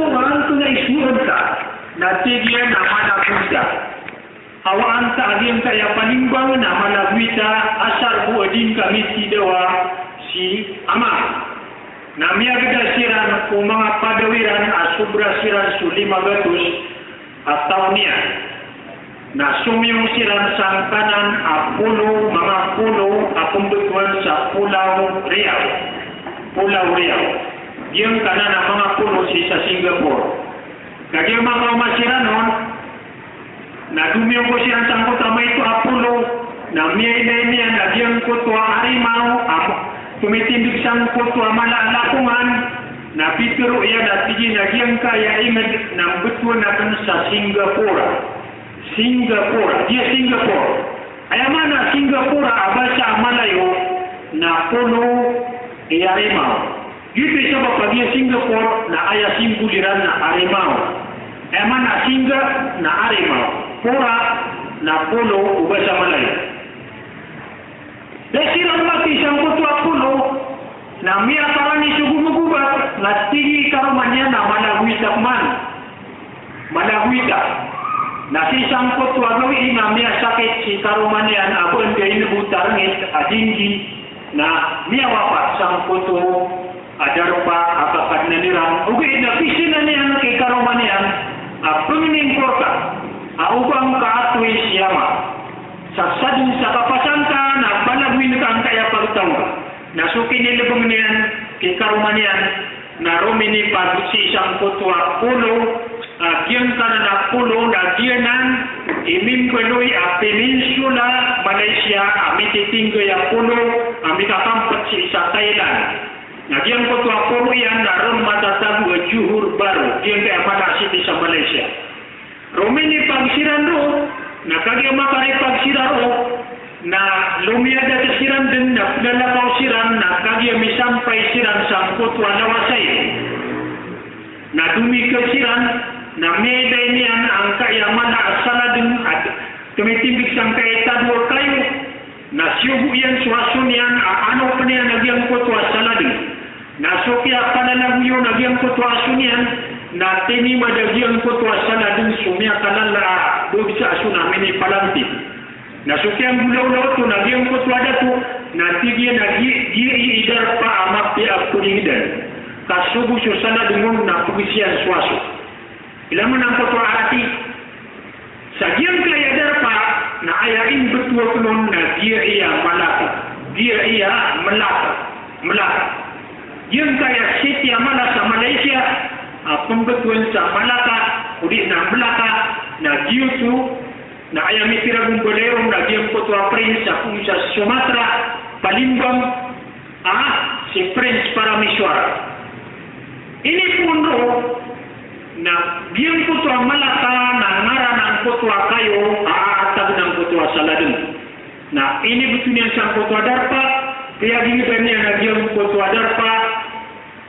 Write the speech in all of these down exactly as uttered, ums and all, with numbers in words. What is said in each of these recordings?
Antonaa i sogoan ka? Na tig iyan a Malagoita. Awaan ta a giyangkaya Palimbang na Malagoita, asar bo a di ngka mitidawa si ama. Na miyagda siran o manga padaw iran a sobra siran so lima gatos a taw niyan. Na somiyong siran sangkanan a polo, manga polo a pmbtowan sa Pulau Riau. Pulau Riau. Giyangkanan a manga polo sii sa Singapore. Kagiya makaoma siran on, na domiyong ko siran sangkoto a maito a polo, na miyailay niyan a giyangkoto a arimaw a tomitindg sangkoto a mala a lakongan, na pitharo iyan a tig iyan a giyangkaya ingd na mbtowan akn sa Singapore. Singapore. Giya Singapore. Aya maana a Singapore a basa a Malayo na polo i arimaw. Giyoto i sabap a giya Singapore na aya simbol iran na arimaw. Aya maana a singa na arimaw. Pora na polo o basa Malayo. Da siran mati sangkoto a polo, na miyakarani so gomgobat, na tig i karoma niyan a Malagoita pman. Malagoita. Na sii sangkoto a gawii na miyasakit si karoma niyan a ba anda inbot a rngit a dinggi, na miyawapat sangkoto a darpa a kakadnan iran. Ogaid na pizaan iyan ki karoma niyan a pangnin ko rka a o ba ngka atoy si ama. Sa sadn sa kapasang ka na balagoyn ka angkaya pagtaw ngka. Na so kinilbng niyan ki karoma niyan na rominipag sii sangkoto a polo, a giyangkanan a polo na giyanan i mimbaloy a Peninsula Malaysia a mititinggay a polo a mikakampet sii sa Thailand. Na giyangkoto a polo iyan na ron matatago a Johor Bahru, giyangkaya mala a city sa Malaysia. Rominipag siran roo, na kagiya makaripag siran roo, na lomiyada siran dn, na plalakaw siran, na kagiya misampay siran sangkoto a lawasay. Na domikl siran, na miyailay niyan angkaya mala a saladng a tomitindg sangkaya tado a kayo. Na siyogo iyan so aso niyan a anopn iyan a giyangkoto a saladng. Na so kiyapalalagoy on a giyangkoto a aso niyan, na tinimad a giyangkoto a saladng so miyakalala a dob sa aso na minipalanti. Na so kiyanggolawla oto na giyangkoto a dato, na tig iyan a gi-, giya i darpa a mapiya a pdingdan. Ka so bo so saladng on na pgsiyan so aso. Ilay man angkoto a arati. Sa giyangkaya darpa, na aya imbtowan on na giya i Malaka. Giya i Malaka. Malaka. Giyangkaya city a mala sa Malaysia, a pmbtowan sa Malaka, odi na Malaka, na giyoto, na aya mipiragombalay ron na giyangkoto a prince a poon sa Sumatra, Palembang, a si Prince Parameswara. Inipoon roo na giyangkoto a Malaka na ngaran angkoto a kayo a aatagn angkoto a saladng. Na inibto niyan sangkoto a darpa, piyagingdan iyan a giyangkoto a darpa,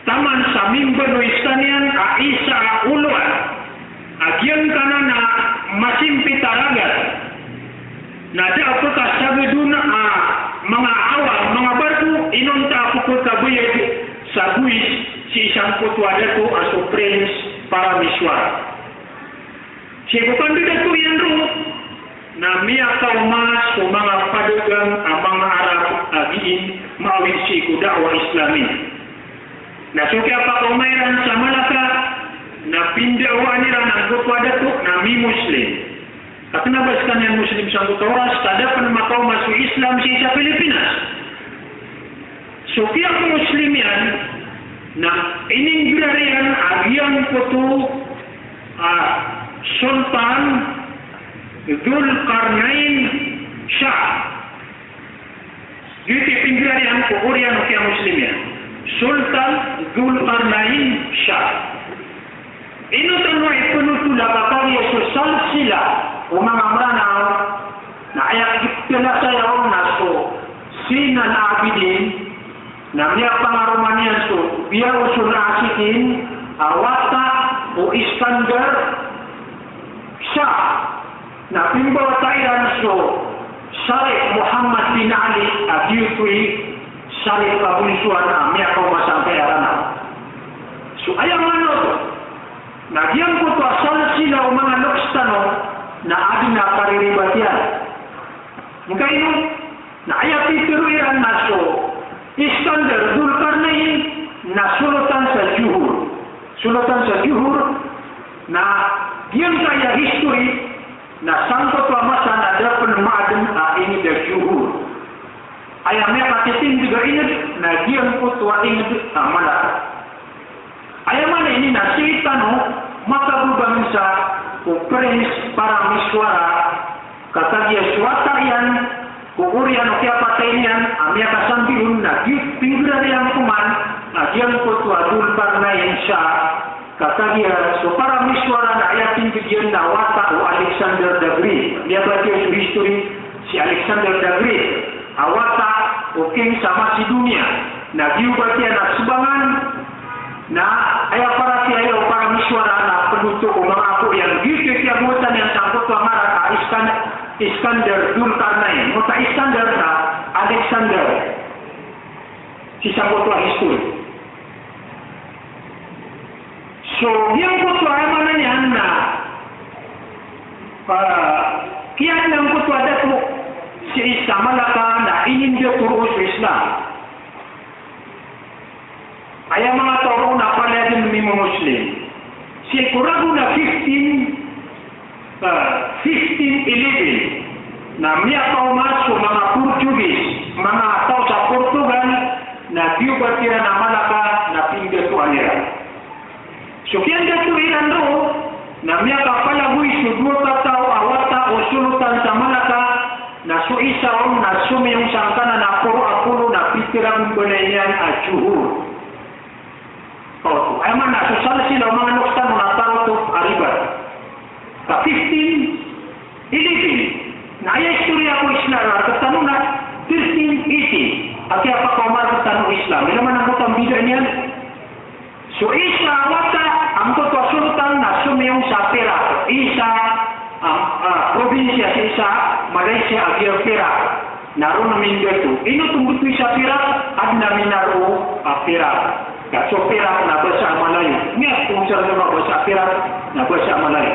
taman sa mimbaloy skaniyan a isa a oloan a giyangkanan a masimpit a ragat. Na da a pkasagdon a manga awang, manga barko, inonta a pkhabayad sa buwis sii sangkoto a dato a so Prince Parameswara. Sii ko kandadato iyan roo, na miyakaoma so manga padagang a manga Arab a giya maawid sii ko da'wah Islami. Na so kiyapakaoma iran sa Malaka, na pinda'waan iran angkoto a dato na mi-Muslim. Ka kna ba skaniyan Muslim sangkoto a oras, ka da pn makaoma so Islam sii sa Pilipinas. So kiyamuslim iyan, na ininggirar iyan a giyangkoto a Sultan Dhulqarnain Shah. Giyoto i pinggirar iyan ko oriyan o kiyamuslim iyan. Sultan Dhulqarnain Shah. Ino tano i pnotol a kagiya so salsila o manga Mranaw na aya kikitala saya on na so Zainal Abidin, na miyapangaroma niyan so Ghiyas-ud-Din Asiki a wata o Iskandar Shah. Na pimbawata iran so Sharif Muhammad bin Ali a giyoto i Sharif a bonsowan a miyakaoma sangkaya Ranaw. So aya maana oto, Ngkaino, na aya pitharo iran na so Iskandar Dhul Qarnayn na solotan sa Juhur. Solotan sa Juhur, na giyangkaya history, na sangkoto a masa na da pn maadn a ingd a Juhur. Aya miyakatitindg a ingd, na giyangkoto a ingd a Malaka. Aya maana ini na sii tano makababangsa ko Prince Parameswara, ka kagiya so wata iyan, ko oriyan o kiyapatay niyan, a miyakasambi on na giyoto pinggrar iyan koman, a giyangkoto a Dhul Qarnayn Shah, ka kagiya so Parameswara na aya tindg iyan na wata o Alexander the Great. Miyabatiya so history si Alexander the Great, a wata o king sa Macedonia, na giyoto a tiyan a sbangan, na aya paratiyaya o Parameswara na pd oto ko manga apo iyan, giyoto i kiyabowatan iyan sangkoto a ngaran a Iskan-, Iskandar Dhul Qarnayn. Mota Iskandar na Alexander. Sii sangkoto a history. So, giyangkoto a aya maana niyan na, ah, kiyaadn angkoto a dato sii sa Malaka na inindato roo so Islam. Aya manga taw roo na palaya dn mimo-Muslim. Sii ko ragon a fifteen, ah, fifteen eleven, na miyakaoma so manga Portuguese, manga taw sa Portugal, na giyoto a tig iran a Malaka na pindatoan iran. So kiyandato iran roo, na miyakapalagoy so dowa kataw a wata o solotan sa Malaka, na so isa on na somiyong sangkanan a poro a polo na pitharo a gombanay niyan a Juhur. Oto, aya maana, so salsila o manga loks tano na tarotop a ribat. Ka fifteen eleven. Na aya istoriya ko Islam a rktano na thirteen eighty. A kiyapakaoma rktano o Islam. Ino man angkoto a mbida niyan? So isa a wata angkoto a solotan na somiyong sa Perak. Isa a, a, probinsiya sii sa Malaysia a giya Perak. Na roo na mindato. Ino oto ngkoto i sa Perak? Adn a minar o, a, Perak. Ka so Perak na basa a Malayo. Ino oto sa basa a Perak na basa a Malayo.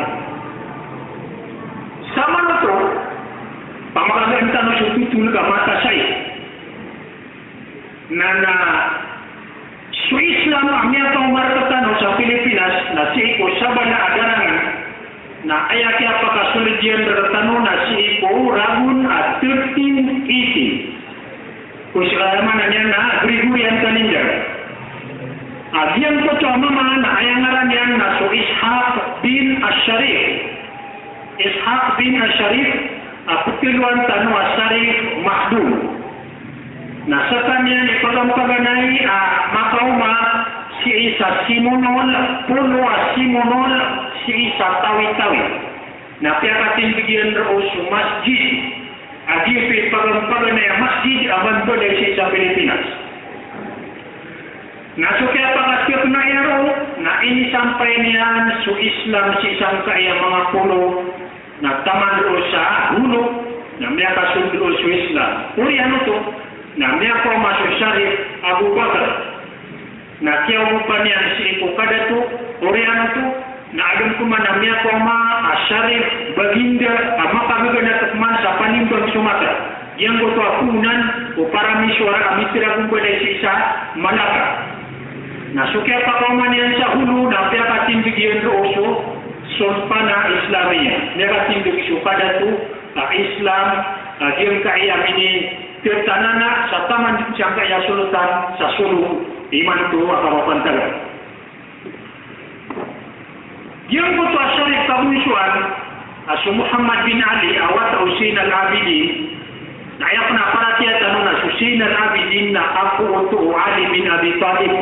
Samanoto, pamakagaan tano so totol ka matasay. Na, na, so Islam a miyakaoma rktano sa Pilipinas na sii ko sabala a darangan, na aya kiyapakasold iyan rktano na sii ko ragon a thirteen eighty. Ko sii, aya maana niyan na Gregorian calendar. A giyangkoto a mama na aya ngaran iyan na so Ishaq bin Ash-Sharif. Ishaq bin Ash-Sharif, a ptharoon tano a Sharif Mahdum. Na skaniyan i pagampaganay a makaoma sii sa simonol, polo a simonol sii sa Tawi-Tawi. Na piyakatindg iyan roo so masjid. A giyoto i pagampaganay a masjid a mambalay sii sa Pilipinas. Na so kiyapakatikna iyan roo, na inisampay niyan so Islam sii sangkaya manga polo, na taman roo sa Holo, na miyakasold roo so Islam. Oriyan oto, na miyakaoma so Sharif Abu Bakr. Na kiyaogopan iyan sii ko kadato, oriyan oto, na adn pman a miyakaoma a Sharif Baginda a makagaganat pman sa Panimbang, Sumatra. Giyangkoto a poonan o Parameswara a mitharo a gombanay sii sa Malaka. Na so kiyapakaoma niyan sa Holo na piyakatindg iyan roo so Sultanah Islamiyah. Miyakatindg so kadato a Islam a giyangkaya mini Tithanan sa taman dn sangkaya solotan sa Sulu imanto a kapapantagan. Giyangkoto a Sharif kabonsoan a so Muhammad bin Ali a wata o Zainal Abidin, na aya pn a paratiyaya tano na so Zainal Abidin na apo oto o Ali bin Abi Talib.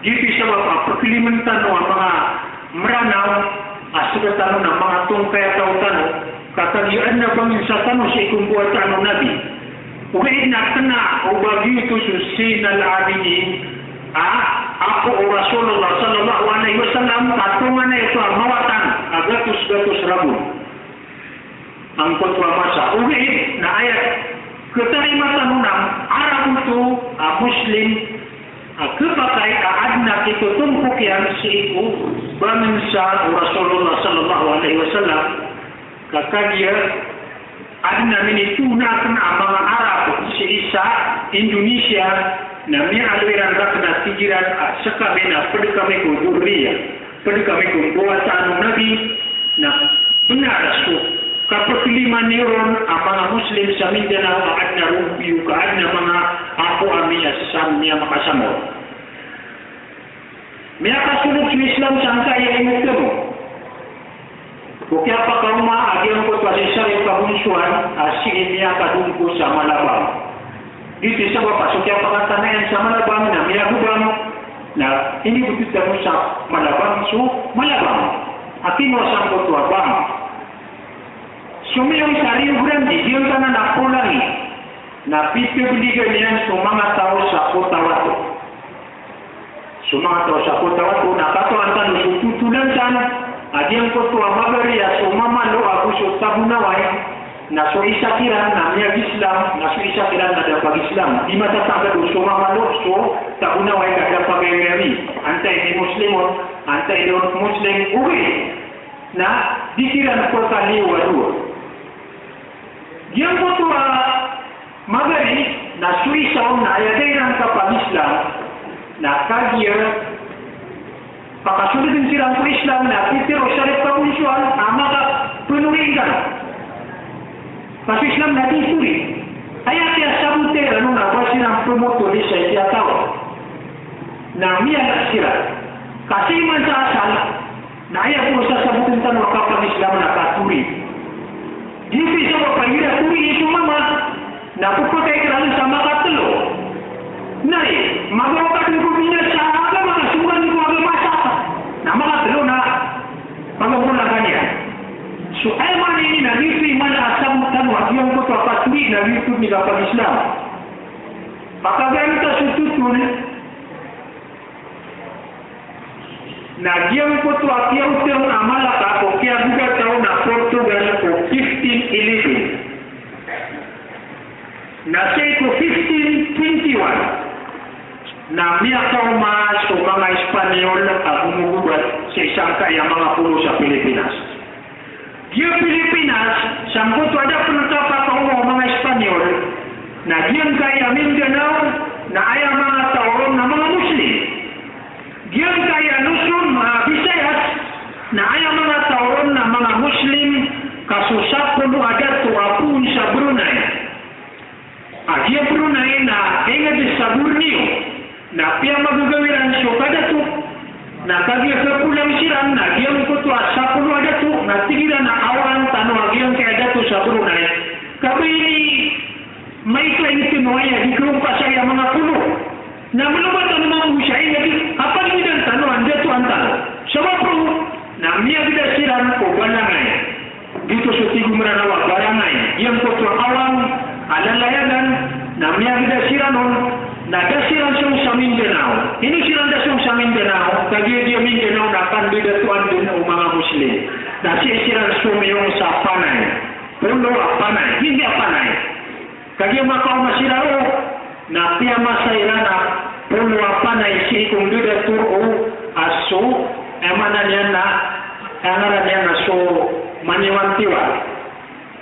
Giyoto i sabap a pkhailmn tano a manga Mranaw a sktano na manga tongkay a taw tano, ka kagiya adn a bangsa tano sii ko mbawataan o Nabi. Ogaid na kna o ba giyoto so Zainal Abidin a apo o Rasulullah sallallahu alaihi wasallam, ka tonganay oto a mawatan a gatos-gatos ragon angkoto a masa. Ogaid na aya khatarima tano na Arab oto a Muslim a khapakay a adn a kitotompok iyan sii ko bangsa o Rasulullah sallallahu alaihi wasallam, ka kagiya Adn a minitoon akn a manga Arab sii sa Indonesia, na miyaaloy iran rakn a tig iran a skami na pd kami ko dhurriya, pd kami ko mbawataan o Nabi, na bnar so kapkhalima niyo ron a manga Muslim sa Mindanao a adn a rompiyo ka adn a manga apo ami a sii sa miyamakasamor. Miyakasolog so Islam sangkai a inot tano. Ko kiyapakaoma a giyangkoto a si Sharif Kabunsuan a sii miyakadongko sa Malabang. Giyoto i sabap a so kiyapakatana iyan sa Malabang na miyagobang, na inibotod tano sa Malabang so Malabang a kinowa sangkoto a bang. Somiyong sa Rio Grande, giyangkanan a Polangit, na pithabiligan iyan so manga taw sa Cotahuato. So manga taw sa Cotahuato, na katawan tano so totolan san, a giyangkoto a Magari a so Mamalo ago so Tabunaway, na so isa kiran na miyag-Islam, na so isa kiran na da pag-Islam. Di matatagad o so Mamalo, so Tabunaway ka da pag-Islam. Antaa i Muslim on, antaa i Muslim, okay. Na di kiran pkaliyo a dowa. Giyangkoto a Magari na so isa on na aya da iran kapag-Islam, na kagiya pakasolodn siran ko Islam na pitharo o Sharif Kabunsuan a makapnori ngka ka so Islam na di tori. Aya kiyasabot iran on na ba siran pmotol i isa i kiyataw. Na miyalas siran. Ka sii man sa asal, na aya bo sasabotn tano a kapag-Islam na katori. Giyoto i sabap a igira toriin so mama, na pphakay kiran sa makatlo. Na aya, magawa ka dn ko binasa a agama, na soman ko agama sa ka. Na makatlo na pagagolagan iyan. So aya maana ini na giyoto i maana a sabot tano a giyangkoto a katori na giyoto i kapag-Islam. Pakagaan ta so totol, na giyangkoto a kiyaotang a Malacca ko kiyabogataw na Portugal ko fifteen eleven. Na sii ko fifteen twenty-one, na miyakaoma so manga Espanyol a gomogobat sii sangkai a manga polo sa Pilipinas. Giya Pilipinas, sangkoto a da pn kapakaoma o manga Espanyol, na giyangkai a Mindanao, na aya manga taw ron na manga Muslim. Giyangkai a Luzon, a Visayas, na aya manga taw ron na manga Muslim, ka so sapolo a dato a poon sa Brunei. A giya Brunei na ingd sa Borneo, na piyamagagaw iran so kadato, na kagiya kapolang siran, na giyangkoto a sapolo a dato, na tig iran a awalan tano a giyangkai a dato sa Brunei. Ka ba ini maikla i tano aya di kaompasa aya manga polo. Na maloba tano mambo sa ingd, a palidan tano a ndatoan tano. Sabap roo, na miyagda siran ko balangay. Giyoto so tig o Mranaw a barangay, giyangkoto a awang a lalayagan, na miyagda siran on, na da siran song sa Mindanao. Ino siran da song sa Mindanao? Kagiya giya Mindanao na kandidatoan dn o manga Muslim. Na sii siran somiyong sa Panay. Polo a Panay. Giya Panay. Kagiya makaoma siran roo, na piyamasa iran a polo a Panay sii ko ndadato roo a so, aya maana niyan na, aya ngaran iyan na so Maniwantiwan.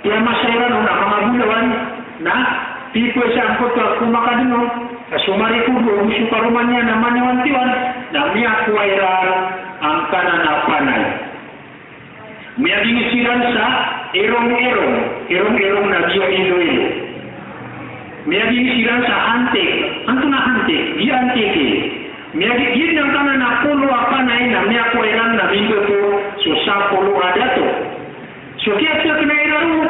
Piyamasa iran on a manga bolawan, na pipiya sangkoto a komakadn on a so Marikod o so karoma niyan a Maniwantiwan, na miyakowa iran angkanan a Panay. Miyaging siran sa Irong-irong, Irong-irong na giya Iloilo. Miyaging siran sa Antique, antonaa Antique? Giya Antique. Miyaging, giya angkanan a polo a Panay na miyakowa iran na mindato so sapolo a dato. So kiyatk iran roo,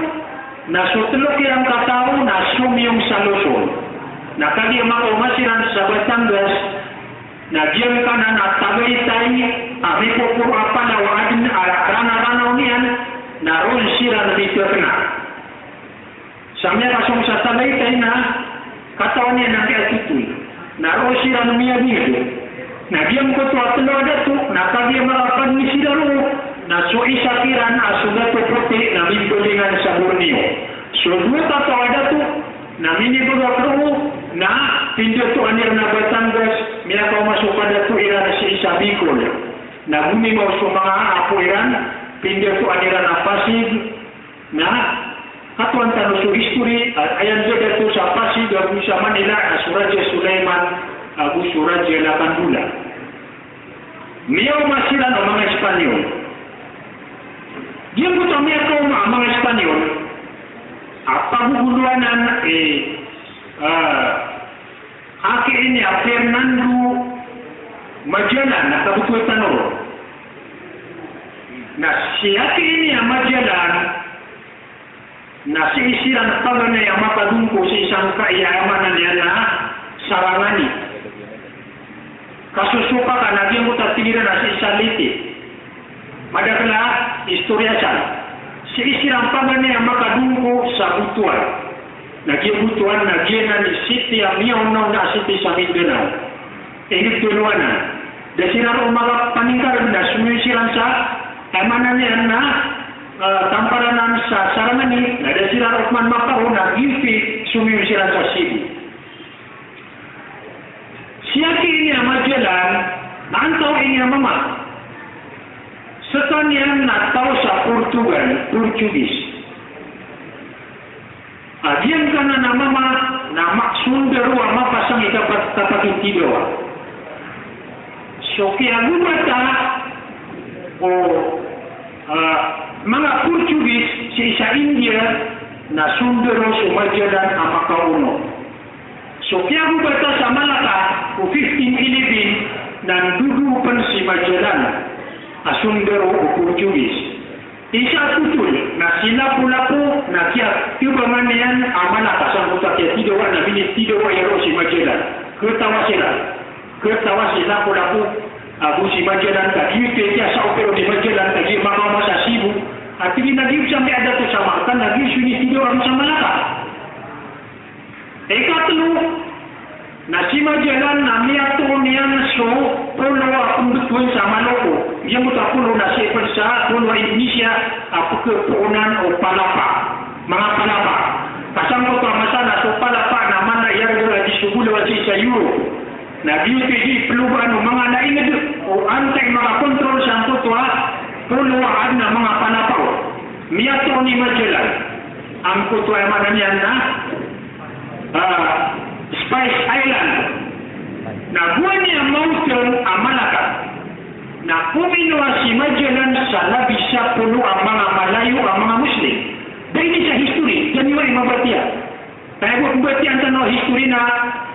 na so tlo kiran kataw na somiyong sa Luzon. Na kagiya makaoma siran sa Batangas, na giyangkanan a Tagaytay a mipoporo a palaw a adn a Rana-Ranaw niyan, na roo siran mitakna. Sa miyakasong sa Tagaytay na katawan iyan angkai a totoy. Na roo siran miyabingo. Na giyangkoto a tlo a dato, na kagiya makapadn siran roo, na so isa kiran a so Dato Poti na mimbalingan sa Borneo. So dowa kataw a dato, na minibagak roo, na pindatoan iran a Batangas, miyakaoma so kadato iran sii sa Bicol. Na gonimaw so manga apo iran, pindatoan iran a Pasig, na Katoon tano so history, a, aya ndadato sa Pasig ago sa Manila, a so Raja Sulaiman ago so Raja Lakandola. Miyaoma siran o manga Espanyol. Giyangkoto a miyakaoma a manga Espanyol a pagogolowanan i, a, aki ini a Fernando Magellan a kabtowan tano. Na si aki ini a Magellan na sii siran paganay a makadongko sii sangkai a aya maana niyan na sarangani. Kasosoka ka na giyangkoto a tig iran a sii sa Leyte. Madakl a istorya san. Sii siran paganay a makadongko sa Butuan. Na giya Butuan na giyanan i siti a miyaonaona a siti sa Mindanao. Ingd tolowanan. Da siran roo makapaningkarn na somiyowa siran sa, aya maana niyan na, a, tamparanan sa Sarangani, na da siran roo pman makaona, giyoto i somiyowa siran sa Cebu. Si aki ini a Magellan, na antawaa ini a mama? Skaniyan na taw sa Portugal, Portuguese. A giyangkanan a mama na ma-, sondaro a mapasang i kapat-, kapakitidawa. So kiyagobata o, a, manga Portuguese sii sa India na sondaro so Magellan a makaono. So kiyagobata sa Malacca o fifteen eleven na ndodo pn si Magellan a sondaro o Portuguese. Isa a thotol na si Lapu-Lapu na kiyatbangan iyan a Malacca, sangkoto a kiyatidawa na minitidawa iyan roo si Magellan. Khatawa siran. Khatawa si Lapu-Lapu ago si Magellan ka giyoto i kiyasaopero ni Magellan ka giya makaoma sa Cebu. A tig iyan a giya sambi a dato sa Mactan na giya so initidawa roo sa Malacca. Ikatlo, na si Magellan na miyatoon iyan so polo a pmbtowan sa Maloko. Giyangkoto a polo na sii pd sa polo a Indonesia a pkapoonan o palapa. Manga palapa. Ka sangkoto a masa na so palapa na mala i arga a di so golawan sii sa Europe. Na giyoto i di plogaan o manga laingd o antaa i makakontrol sangkoto a polo a adn a manga palapa on. Miyatoon i Magellan angkoto a aya maana niyan na a, Spice Island. Na gowani a maoto a Malacca. Na kominowa si Magellan sa labi sa polo a manga Malayo a manga Muslim. Da ini sa history, da niyo i mabatiya. Kaya bo batiya tano history na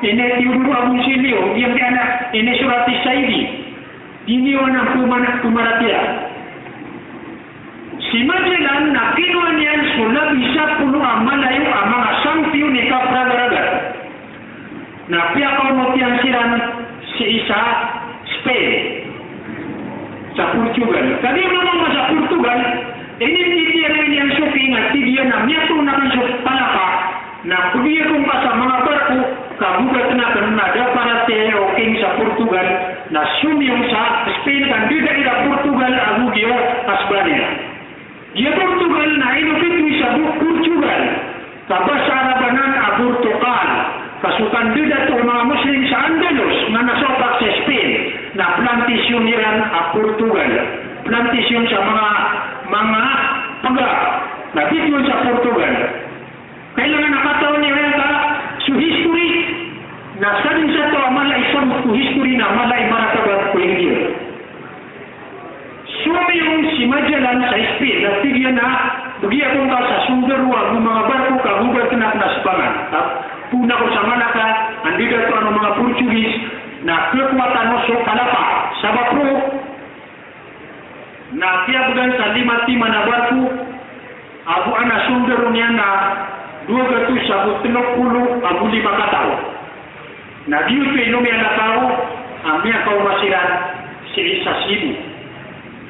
ini Teodoro Agoncillo, giyangkaya ini Sohrawardi Saidi. Di niyo anan pman pmaratiya. Si Magellan na kinowa niyan so labi sa polo a Malayo a manga sangpiyon i kapragaragan. Na piyakaonot iyan siran sii sa Spain, sa Portugal. Kagiya mambo sa Portugal, inititiyara iyan so king a tig iyan a miyatoon akn so palapa, na pgiya kon ka sa manga barko, ka gobatn akn na da paratiyaya o king sa Portugal, na somiyong sa Spain ka ndadaira Portugal ago giya Espanya. Giya Portugal na ino pitharo sa bo Portugal, ka basa Arab anan a Bortokal, ka so kandadato o manga Muslim sa Andalus, na nasopak sa Spain, na plantation iran a Portugal. Plantation sa manga, manga pga, na pitharo sa Portugal. Kailangan a katawan iyo aya ka so history, na sadn sa taw a mala i sabot ko history na mala i maratabat ko India. Somiyong si Magellan sa Spain, na tig iyan a, bgi akongka sa sondaro ago manga barko ka gobatn akn a Sbangan. Ka poon ako sa Malacca, andadato o manga Portuguese, na khakowa tano so palapa. Sabap roo, na kiyabgan sa lima timan a barko, ago an a sondaro niyan na dowa gatos ago tlo polo ago lima kataw. Na giyoto i lomiyalakaw a miyakaoma siran sii sa Cebu.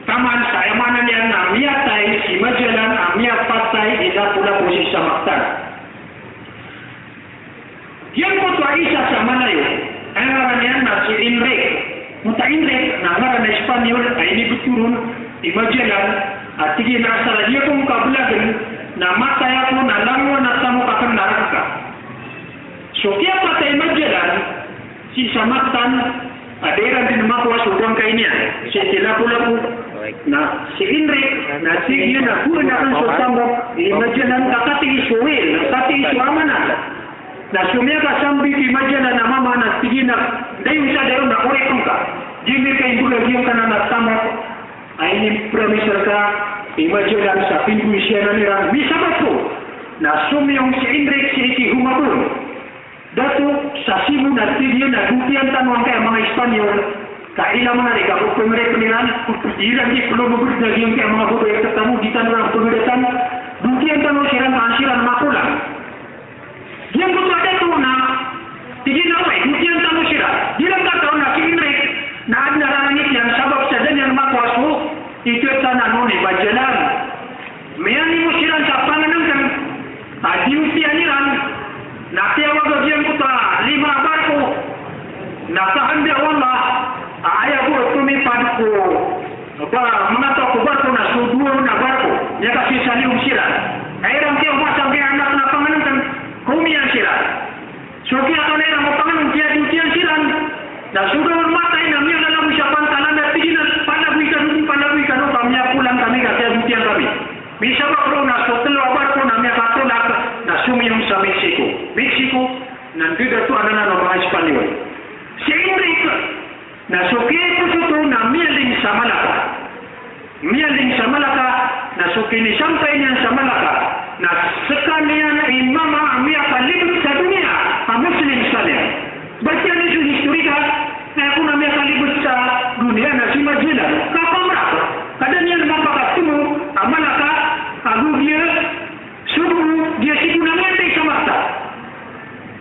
Taman sa aya maana niyan na miyatay si Magellan a miyapatay i Lapu-Lapu sii sa Mactan. Giyangkoto a isa sa Malayo, a ngaran iyan na si Enrique. Mota Enrique na ngaran a Espanyol a inibtho ron i Magellan, a tig iyan a asar a di ako ngka blagn, na matay ako na langowan a tamok akn na rk ka. So kiyapatay i Magellan sii sa Mactan, a da iran dn makowa so bangkay niyan sii sa Lapu-Lapu. Na si Enric, na tig iyan a gowani akn so tamok i Magellan ka katii so whale, na katii so amanat. Na so miyakasambit i Magellan a mama na tig iyan a dayon sa dayon na oripn ka. Giya miyakaimbgay giyangkanan a tamok a ini-promise rka i Magellan sa pindosiyanan iran. Misabap roo na somiyong si Enric sii ki Homabon. Dato sa Cebu na tig iyan a dotiyan tano angkaya manga Espanyol, ka ilay man a di ka pphangripen iran, iran di plombobod na giyangkaya manga babay a tano, di tano iran pagdatan, dotiyan tano siran, an siran makolang. Giyangkoto a dato na tig iyan a oway, dotiyan tano siran. Di iran kataw na si Enric na adn a rarangit iyan sabap sa da niyan makowa so itotan a non i Magellan. Miyanimo siran sa pangnngkn a diyotiyan iran, na kiyawag a giyangkoto a lima a barko, na kahanda o Allah a aya bo tomipad ko ba, manga taw ko barko na so dowa on a barko, miyakasisaliyo siran. Aya iran kiyaoma sangkaya anak na pangnngkn, komiyan siran. So kiyakana iran ko pangnngkn, kiyadotiyan siran. Na so da on matay na miyalalagoy sa pantalan na tig iyan a palagoy kano, palagoy kano, ka miyakolang kami ka kiyadotiyan kami. Misabap roo na so tlo a barko na miyakatolak na somiyong sa Mexico. Mexico, na ndodatoan anan o manga Espanyol. Si Enric, na so kiyaposo oto na miyaling sa Malacca. Miyaling sa Malacca, na so kinisampay niyan sa Malacca, na skaniyan i mama a miyakalibet sa doniya a Muslim skaniyan. Batiya niyo so history ka, na aya kon a miyakalibet sa doniya na si Magellan, kapamrak. Ka da niyan mapakatmo a Malacca, ago giya Sogo, giya sii ko na miyatay sa Makka.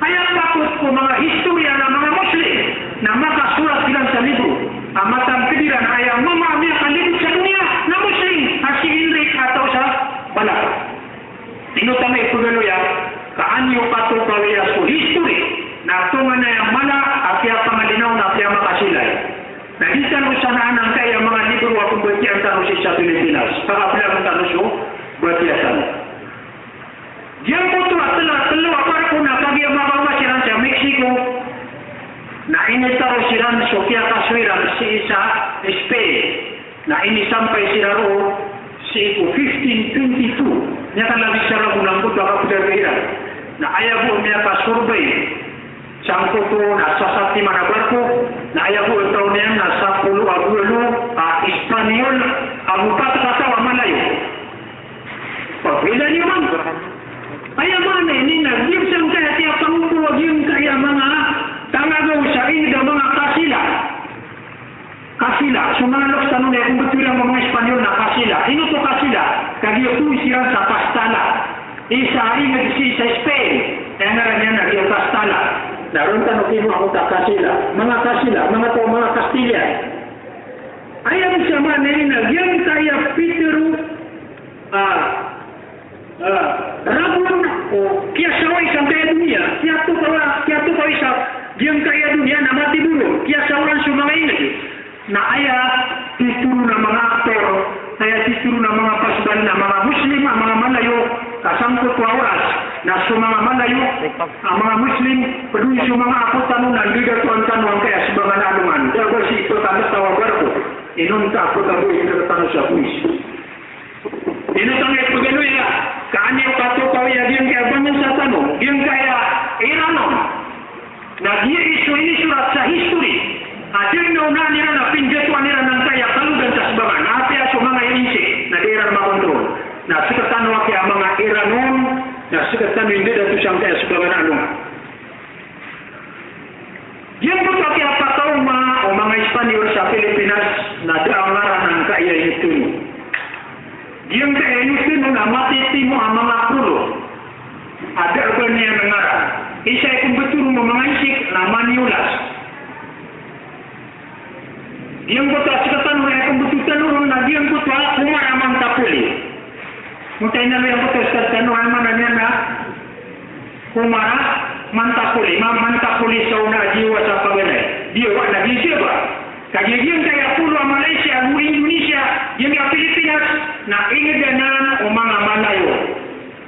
Aya patot ko manga historian a manga Muslim na makasorat iran sa libro a matangkd iran a aya mama a miyakalibet sa doniya na Muslim a si Enric a taw sa Malacca. Ino tano i pagaloya ka an iyo katokawi a so history na tonganay a mala a kiyapangalinaw na kiyamakasila. Na di tano sanaan angkaya manga libro a pmbatiyaan tano sii sa Pilipinas. Pakapelagon tano so batiya tano. Giyangkoto a tlo, tlo a barko na kagiya makaoma siran sa Mexico, na initaro siran so kiyakasoy iran sii sa Spain, na inisampay siran roo sii ko fifteen twenty-two. Miyakalagid sa ragon angkoto a kapdar iran. Na aya bo miyakasorbay sangkoto na sasatiman a barko, na aya bo taw niyan na sapolo ago walo a Espanyol ago pat kataw a Malayo. Pagpila niyo man. Aya maana ini na giyangkaya kiyapangkowa giyangkaya manga tangagaw sa ingd a manga Kasila. Kasila, so manga loks tano na aya kon bthowan o manga Espanyol na Kasila. Ino oto Kasila? Kagiya kowa siran sa Kastala. Isa a ingd sii sa Spain. Aya ngaran iyan na giya Kastala. Na ron tano kinowa oto a Kasila. Manga Kasila, manga taw, manga Kastilyan. Aya bo sa maana ini na giyangkaya pitharo a, a, ragon o kiyasaway sangkaya doniya, kiyatokawi, kiyatokawi sa giyangkaya doniya na matiboron, kiyasawaran so manga ingd. Na aya tithoron a manga aktor, aya tithoron a manga pasbal na manga Muslim a manga Malayo, ka sangkoto a oras na so manga Malayo a manga Muslim, pd on so manga apo tano na ndodatoan tano angkaya sbangan a alongan. Da ba sii ko tano taw a barko. Inonta ko tano i tano sa buwis. Ino tano i pagaloya ka an iyo katokawi a giyangkaya bangsa tano, giyangkaya Iranon. Na giya i so inisorat sa history a da a naonaan iran a pindatoan iran angkaya kalodan sa sbangan. Apiya so manga Insik na da iran makontrol. Na sktano a kiya manga Iranon, na sktano i ndadato sangkaya sbangan a alongan. Giyangkoto a kiyapakaoma o manga Espanyol sa Pilipinas na da a ngaran angkaya inotono. Giyangkaya inotono na matitimo a manga polo a da a ba niyan ngaran. Isa i pmbtho ron o manga Insik na Maniulas. Giyangkoto a sktano na aya pmbtho tano ron na giyangkoto a Komara Mantapoli. Mota ina lo giyangkoto a sktano, aya maana niyan na Komara Mantapoli, ma-, Mantapoli sa ona a giyowa sa paganay. Giyowa na giya Java. Kagiya giyangkaya polo a Malaysia ago Indonesia, giyangkaya Pilipinas, na ingd anan o manga Malayo.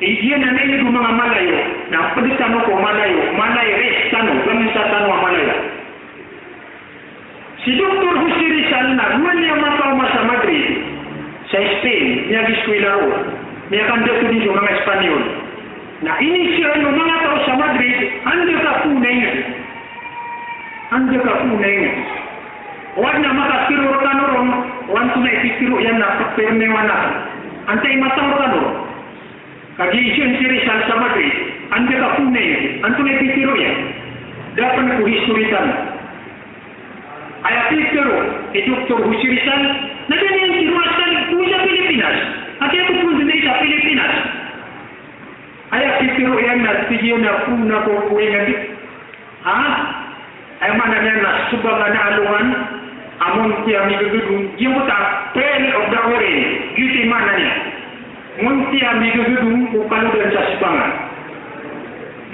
I-, giya na ingd o manga Malayo, na pd tano ko Malayo, Malay race tano, bangsa tano a Malayo. Si Doktor Jose Rizal na gowani a makaoma sa Madrid, sa Spain, miyagiskwila roo, miyakandato dn so manga Espanyol. Na iniisaan o manga taw sa Madrid, anda ka poon a ingd? Anda ka poon a ingd? O adn a makatero rkano ron, o antonaa i pitharo iyan na pphirmiwan akn. Antaa i mataw rkano ron? Kagiya inisaan si Rizal sa Madrid, anda ka poon a ingd? Antonaa i pitharo iyan? Da pn ko history tano. Aya pitharo i Doktor Jose Rizal, na da niyan tharoa sa poon sa Pilipinas. Ati ako poon dn sa Pilipinas. Aya pitharo iyan na tig iyan a poon ako ko ingd. Ha? Aya maana niyan na sbangan a alongan a monti a migagadong, giyangkoto a Pearl of the Orient. Giyoto i maana niyan. Monti a migagadong o kalodan sa sbangan.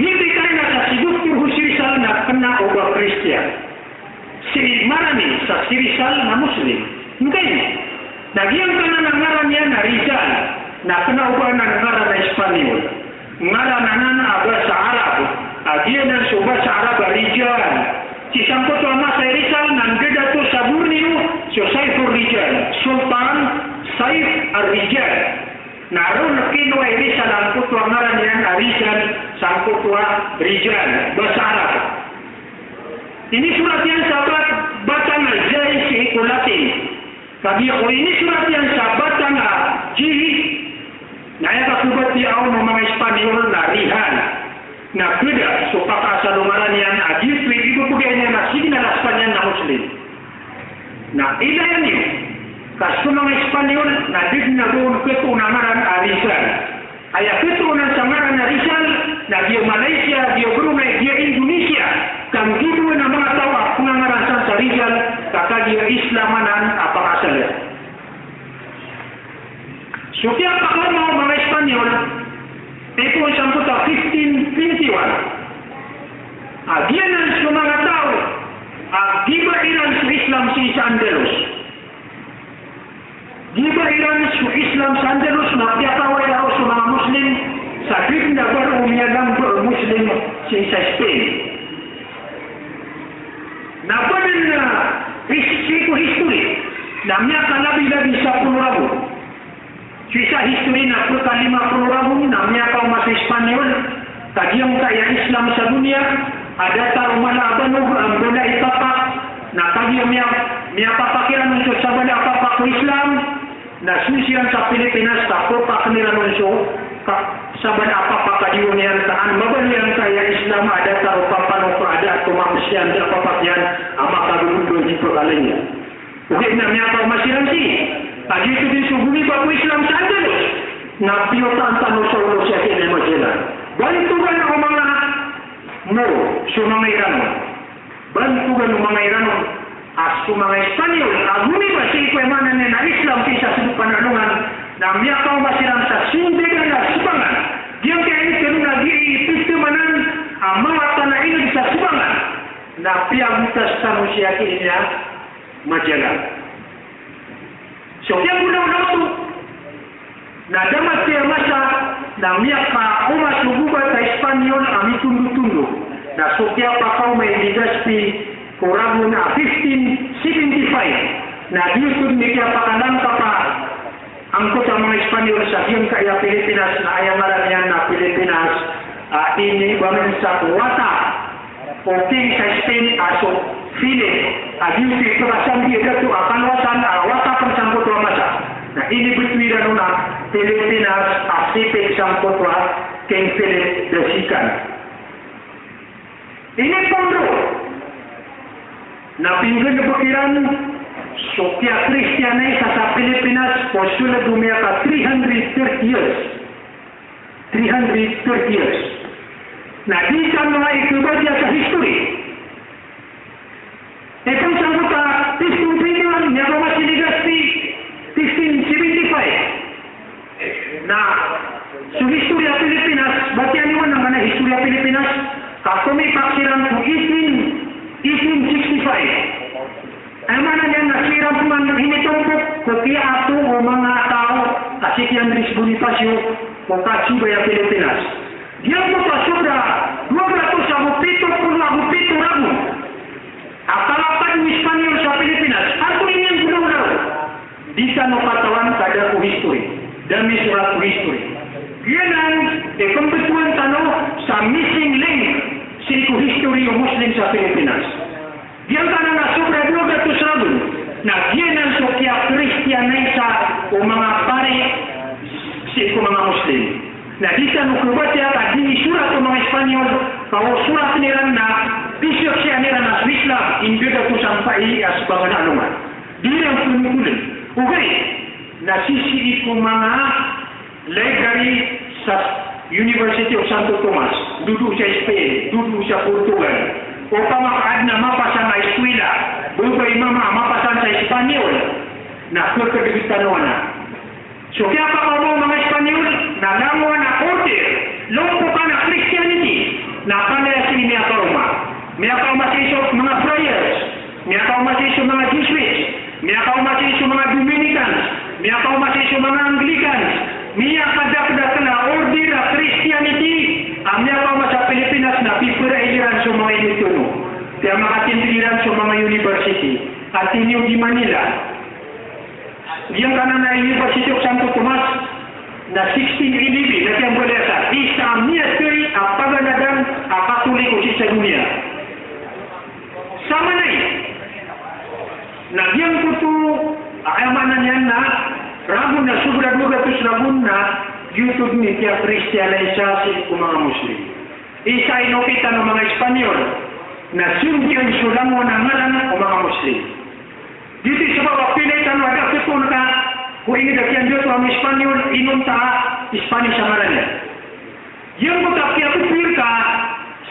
Giyoto i karina sa si Doktor Jose Rizal na kna o ba Kristiyan. Si Marani sa si Rizal na Muslim. Ngkai na giyangkanan a ngaran iyan a Rizal na kna o ba anan ngaran a Espanyol. Ngaran anan a basa Arab, a giyanan so basa Arab a Rijal. Sii sangkoto a masa i Rizal na ndadato sa Borneo so Saifur Rijal, Sultan Saif ar-Rijal. Na roo na kinowa i Rizal angkoto a ngaran iyan a Rizal sangkoto a Rijal, basa Arab. Inisorat iyan sa bat-, batang a J sii ko Latin. Kagiya ko inisorat iyan sa batang a J, na aya kakobatiya on o manga Espanyol na Rihal. Na pd so pakaasal o ngaran iyan a giyoto i ibebegay niyan a signal a skaniyan na Muslim. Na ilaya niyo ka so manga Espanyol na da dn a ba on khatoon a ngaran a Rizal. Aya khatoon sa ngaran a Rizal na giya Malaysia, giya Brunei, giya Indonesia, ka nggibo a manga taw a pngangaran san sa Rizal, ka kagiya Islam anan a pakaasal iyan. So kiyapakaoma o manga Espanyol, ipoon sangkoto a fifteen twenty-one. A giyanan so manga taw a giba iran so Islam sii sa Andalus. Giba iran so Islam sa Andalus na piyakaaway roo so manga Muslim sa gd na ba roo miyalamba a Muslim sii sa Spain. Na ba dn, ah, is-, sii ko history na miyakalabi-labi sa polo ragon. So isa a history na pkalima polo ragon na miyakaoma so Espanyol, ka giyangkaya Islam sa doniya a datar o mala a banog a mbala i papak, na kagiya miya-, miyapapak iran on so sabala a papak ko Islam, na sii siran sa Pilipinas ka pphakn iran on so ka-, sabala a papak a diyawn iyan ka an mabaloy angkaya Islam a datar o papanok a da a tomaos iyan, da a papak iyan a makagogondon di pkalay niyan. Ogaid na miyakaoma siran sii, a giyoto dn so gomiba ko Islam sa Andalus, na piyotaan tano sa olo si Aki Magellan. Bantogan o manga Moro, so manga Iran on. Bantogan o manga Iran on, a so manga Espanyol a gomiba sii ko, aya maana niyan na Islam sii sa sogo pn a alongan, na miyakaoma siran sa sindadan a sbangan. Giyangkaya ino na giya i pitharo anan a mawatan a ineg sa sbangan. Na piyagotas tano si Aki Magellan. So kiyagonaw na oto, na da mathay a masa na miyakaoma so gobat a Espanyol a mitondotondo. Na so kiyapakaoma i Legazpi ko ragon a fifteen seventy-five, na giyoto dn i kiyapakalangkap a angkoto a manga Espanyol sa giyangkaya Pilipinas, na aya ngaran iyan na Pilipinas, a, inibangan sa wata o king sa Spain a so Philip, a giyoto i pkasambi a dato a kalowasan a wata pn sangkoto a masa. Na inibtowi ran on a Pilipinas a sipik sangkoto a King Philip the Second. Inipoon roo na pinggalbk iran so kiya-Christianize sa Pilipinas ko sold o miyaka three hundred thirty years. Three hundred thirty years. Na di tano aya ikhabatiya sa history. Ipoon sangkoto a fifteen twenty-one, miyakaoma si Legazpi, fifteen seventy-five. Na so historia Pilipinas, batiya niyo anan a historia Pilipinas, ka komipak siran ko eighteen, eighteen sixty-five. Aya maana niyan na siran pman initombok ko kiyaatow o manga taw a si Ki Andres Bonifacio ko kasobay a Pilipinas. Giyangkoto a sobra dowa ratos ago pito polo ago pito ragon. a kalapad o Espanyol sa Pilipinas. Antonaa i niyan gonawgonaw? Di tano katawan ka da ko history. Da misorat ko history. Giyanan i pmbtowan tano sa missing link sii ko history o Muslim sa Pilipinas. Giyangkanan a sobra dowa gatos ragon na giyanan so kiya-Kristiyanisa o manga pari sii ko manga Muslim. Na di tano khabatiya ka di isorat o manga Espanyol, ka o sorat iran na di siyoksiyaan iran a so Islam, inda da ko sampay a so paganay a alongan. Di iran pnotoln. Ogaid na sisii ko manga library sa University of Santo Tomas, dodo sa Spain, dodo sa Portugal. Opama ka adn a mapasang a eskwela, babay mama a mapasang sa Espanyol, na khakadg tano anan. So kiyapakaoma o manga Espanyol na langowan a order, lompokan a Christianity, na palaya sii miyakaoma. Miyakaoma sii so manga Friars, miyakaoma sii so manga Jesuits, miyakaoma sii so manga Dominicans, miyakaoma sii so manga Anglicans, miyakadakdakl a order a Christianity a miyakaoma sa Pilipinas na pipirail iran so manga initono. Kaya makatindg iran so manga university. Ateneo de Manila. Giyangkanan a University of Santo Tomas na sixteen eleven na kiyambalaya sa isa a miyathay a paganadan a Katoliko sii sa doniya. Samanaya na giyangkoto a, aya maana niyan na ragon a sobra dowa gatos ragon na giyoto dn i kiya-Kristiyanisa sii ko manga Muslim. Isa a inokitan o manga Espanyol na siyong giyan so langowan a ngaran o manga Muslim. Giyoto i sabap a pilay tano a da khatoon ka ko ingd a kiyandiyoto a Espanyol, inonta a Spanish a ngaran iyan. Giyangkoto a kiyakopiya rka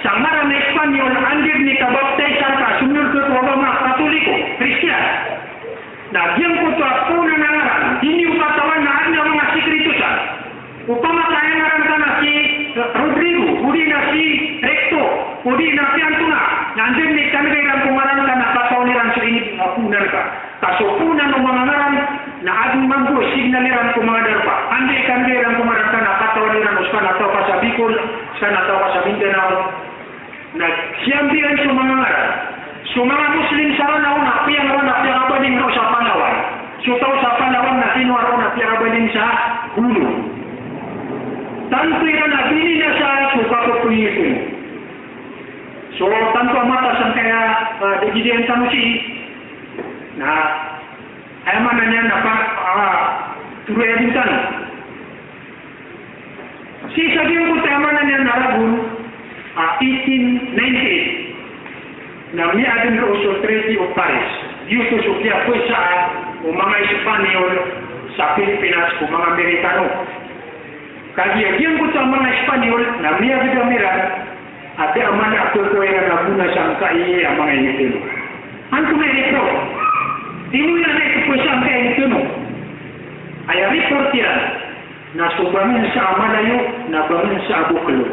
sa ngaran a Espanyol, anda dn i kabaptaysa rka a somiyold ka ko agama a Katoliko, Kristiyan. Na giyangkoto a poon a ngaran, di niyo katawan na adn a manga sikrito san. Opama ka aya ngaran ka na si Rodrigo, odi na si Recto, odi na si Antona, na anda dn i kandg iran ko ngaran ka na katawan iran so inipoonan ka. Ka so poonan o manga ngaran na adn mambo a signal iran ko manga darpa. Anda i kandg iran ko ngaran ka na katawan iran o ska na taw ka sa Bicol, ska na taw ka sa Mindanao. Na siyambiyan so manga ngaran. So manga Muslim sa Lanao na piyang-, na piyakabaling roo sa Palawan. So taw sa Palawan na tinoa roo na piyakabaling sa Bolo. Tanto iran a bininasa so kapopoy iran. So tanto a mataan sangkaya, ah, da giyanan tano sii na Aya maana niyan na pa, ah, toroya dn tano. Sii sa giyangkoto aya maana niyan na ragon, ah, eighteen ninety-eight, na miyadn roo so Treaty of Paris. Giyoto so kiyapesa o manga Espanyol sa Pilipinas ko manga Amerikano. Kagiya giyangkoto a manga Espanyol na miyagdam iran a da a mala a khakowaa iran a gona sangkai a manga initono. Antonaa i report? Ino iran a ipepowasa angkai a initono? Aya report iran na so bangnsa a malayo na bangnsa a boklo.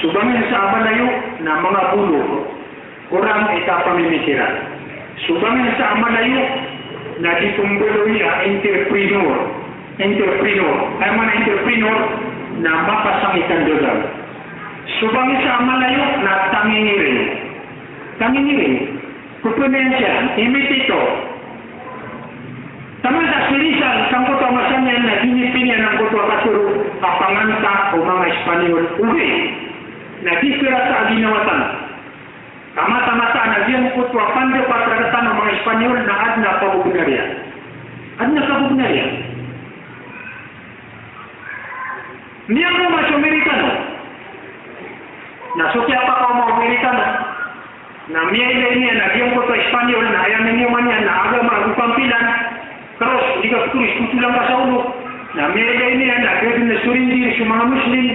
So bangnsa a malayo na manga bolo. Korang i kapamimitiran. So bangnsa a malayo na di pembaloy a entrepreneur. Entrepreneur. Aya maana entrepreneur na mapasang i kandagang. So bangnsa a malayo na tangingiring. Tangingiring. Pepenayan siran, imitator. Taman sa sii sa sangkoto a masa niyan na di niyan piniyan angkoto a katharo a panganta o manga Espanyol. Ogaid na di kerata a ginawa tano. Ka mataan-mataan a giyangkoto a pandapat rktano manga Espanyol na adn a kabobnar iyan. Adn a kabobnar iyan. Miyakaoma so Amerikano. Na so kiyapakaoma o Amerikano na miyailay niyan a giyangkoto a Espanyol na aya miniyoman iyan na agama ago kampilan. Cross, di ka pthoris, ptholan ka sa olo. Na miyailay niyan na da dn a surrender so manga Muslim.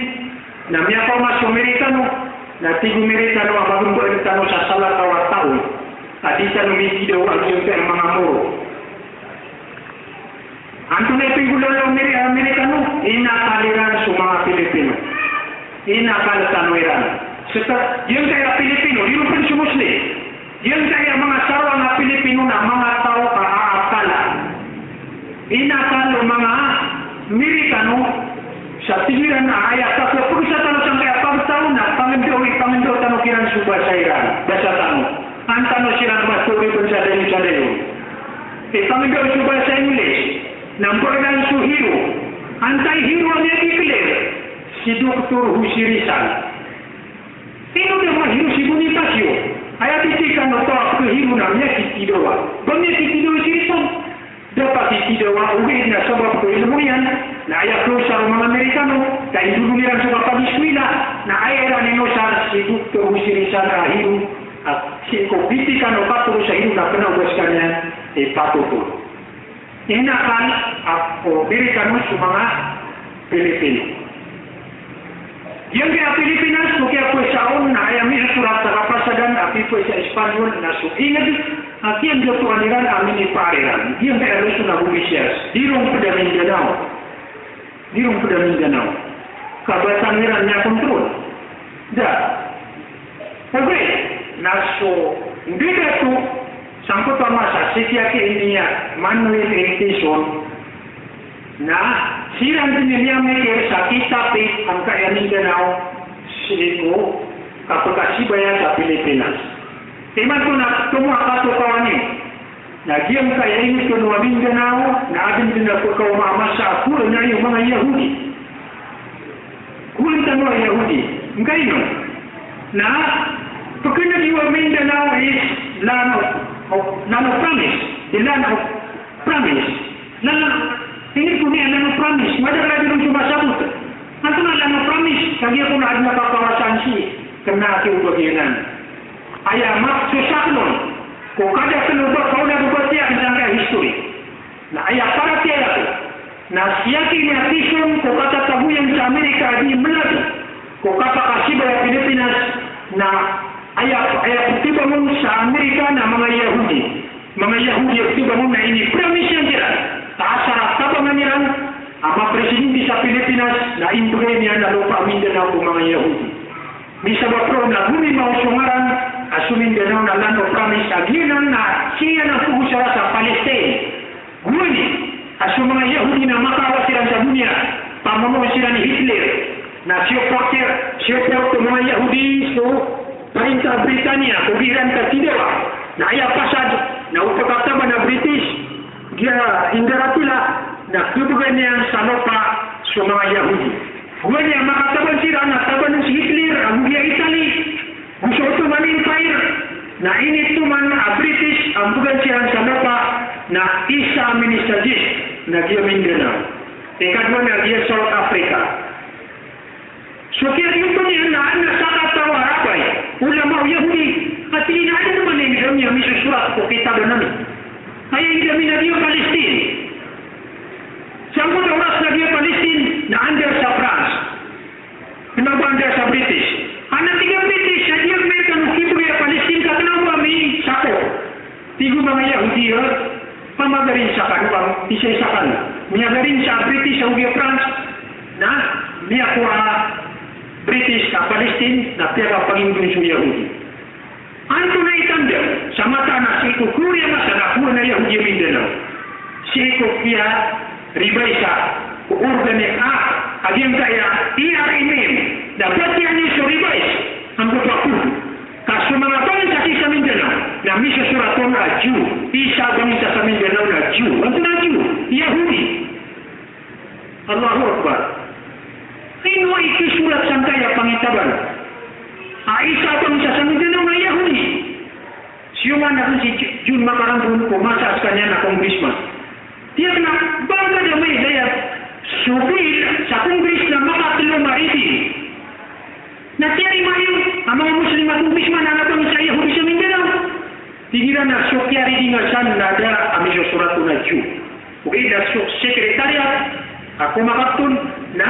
Na miyakaoma so Amerikano, na tig o Amerikano a magemba rktano sa salakaw a taw a di tano migidaw a giyangkai a manga Moro. Antonaa i pinggolalan o Ameri-, Amerikano? Inakal iran so manga Pilipino. Inakal tano iran. Seka, giyangkai a Pilipino, di ron pn so Muslim. Giyangkai a manga saroang a Pilipino na manga taw a aakala. Inakal o manga Amerikano sa tig iran a aya kapagpegesa tano sangkai a pagtaw na pangendao, ipangendao tano kiran so basa iran, basa tano. An tano siran mathori pn sa dayon sa dayon. Ipangndao so basa English, na mbgan so hero. Antai hero a miyadeclare? Si Doktor Jose Rizal. Ino da mahero si Bonifacio? Aya titikaw o taw a pkhahero na miyakitidawa. Ba miyakitidawa si Rizal? Da pakitidawa, ogaid na sabap ko ilmo iyan, na aya khaosar o manga Amerikano, ka indolog iran so kapag-eskwela, na aya iran inosar si Doktor Jose Rizal a hero, a sii ko bitikan o katoro sa hero na kna o ba skaniyan i patoto. Inakal a, o Amerikano so manga Pilipino. Giyangkaya Pilipinas, so kiyapowasa on na aya misosorat sa kapasadan a pipowasa Espanyol na so ingd a kiyandatoan iran a minipaar iran. Giyangkaya Luzon a gomesiyas, di ron pd a Mindanao. Di ron pd a Mindanao. Kabatan iran miyakontrol. Da. Ogaid na so ndadato sangkoto a masa, sii kiya ki India, Manuel A. Quezon, na siran dn i miyamikir sa kitapik angkaya Mindanao sii ko kapkasibaya sa Pilipinas. Imanto na tomo a katokawan i na giyangkaya initn o Mindanao na adn dn a pkaoma a masa a kowaan iyo manga Yahudi. Kowaan tano a Yahudi. Ngkaino? Na pkhan'g iyo a Mindanao is land of, of, land of promise. The land of promise. Land of, ingd ko niyan land of promise. Madakl a di ron so masabot. Antonaa land of promise? Kagiya kon adn a kakawasaan sii, kna ki o ba giyanan. Aya map so saklon ko kadakl o ba kaonadan o ba tiyak sangkaya history. Na aya paratiyaya ko na sii ki India Quezon ko katatago iyan sa Amerika a di mlad ko kapakasibay a Pilipinas, na aya, aya ptibangon sa Amerika na manga Yahudi. Manga Yahudi a ptibangon na ini-promise iyan kiran a asar a tabangan iran a mapresidente sa Pilipinas na imbgay niyan a lopa a Mindanao ko manga Yahudi. Misabap roo na gomimaw so ngaran a so Mindanao na land of promise a giyanan na sii niyan pagosara sa Palestine. Gowani a so manga Yahudi na makaawat siran sa doniya, pamonoon siran i Hitler, na siyoport, siyoport o manga Yahudi so parinta a Britaniya ko di iran katidawa. Na aya pasad na o pkataban a British, giya Indaratila, na khabgan iyan sa lopa so manga Yahudi. Gowani a makataban siran na tabann si Hitler ago giya Italy, go so Ottoman Empire, na initoman a British a mbgan siran sa lopa na isa a mini-suggest na giya Mindanao. Ikadowa na giya South Africa. So kiyariyoto niyan na adn a sakataw a rabbi, ulama o Yahudi, a tig iyan a adn man i ingd ami a misosorat ko kitab ami. Aya ingd ami na giya Palestine. Sangkoto a oras na giya Palestine na under sa France. Kna o ba under sa British. Adn a tig a British a di Amerikano kimbgay a Palestine ka kna o ba misako. Tig o manga Yahudi a, pamagarin sa kano, pam-, isa-isa kano. Miyagarin sa British ago giya France, na miyakowa a British sa Palestine, na piyakapagindoon so Yahudi. Antonaa i tanda sa mataan a sii ko kori a masa na kowaan a Yahudi a Mindanao? Sii ko kiya-revise ko Organic Act a giyangkaya E R M M, na batiya niyo so revise, angkoto a code. Ka so manga bangsa sii sa Mindanao na misosorat on a Jew. Isa a bangsa sa Mindanao na Jew. Antonaa a Jew? Yahudi. Allahu Akbar. Ino i kisorat sangkaya pangitaban a isa a bangsa sa Mindanao na Yahudi? Siyoman akn si J-, John Makarambon ko masa a skaniyan na congressman. Tiyak na ba ngka da mailay a so bill sa Congress na makatlo a reading. Na tiyarima iyo a manga Muslim a congressman a bangsa Yahudi sa Mindanao. Tig iran a so kiya-readingan san na da a misosorat on a Jew. Ogaid na so secretariat a komakapton na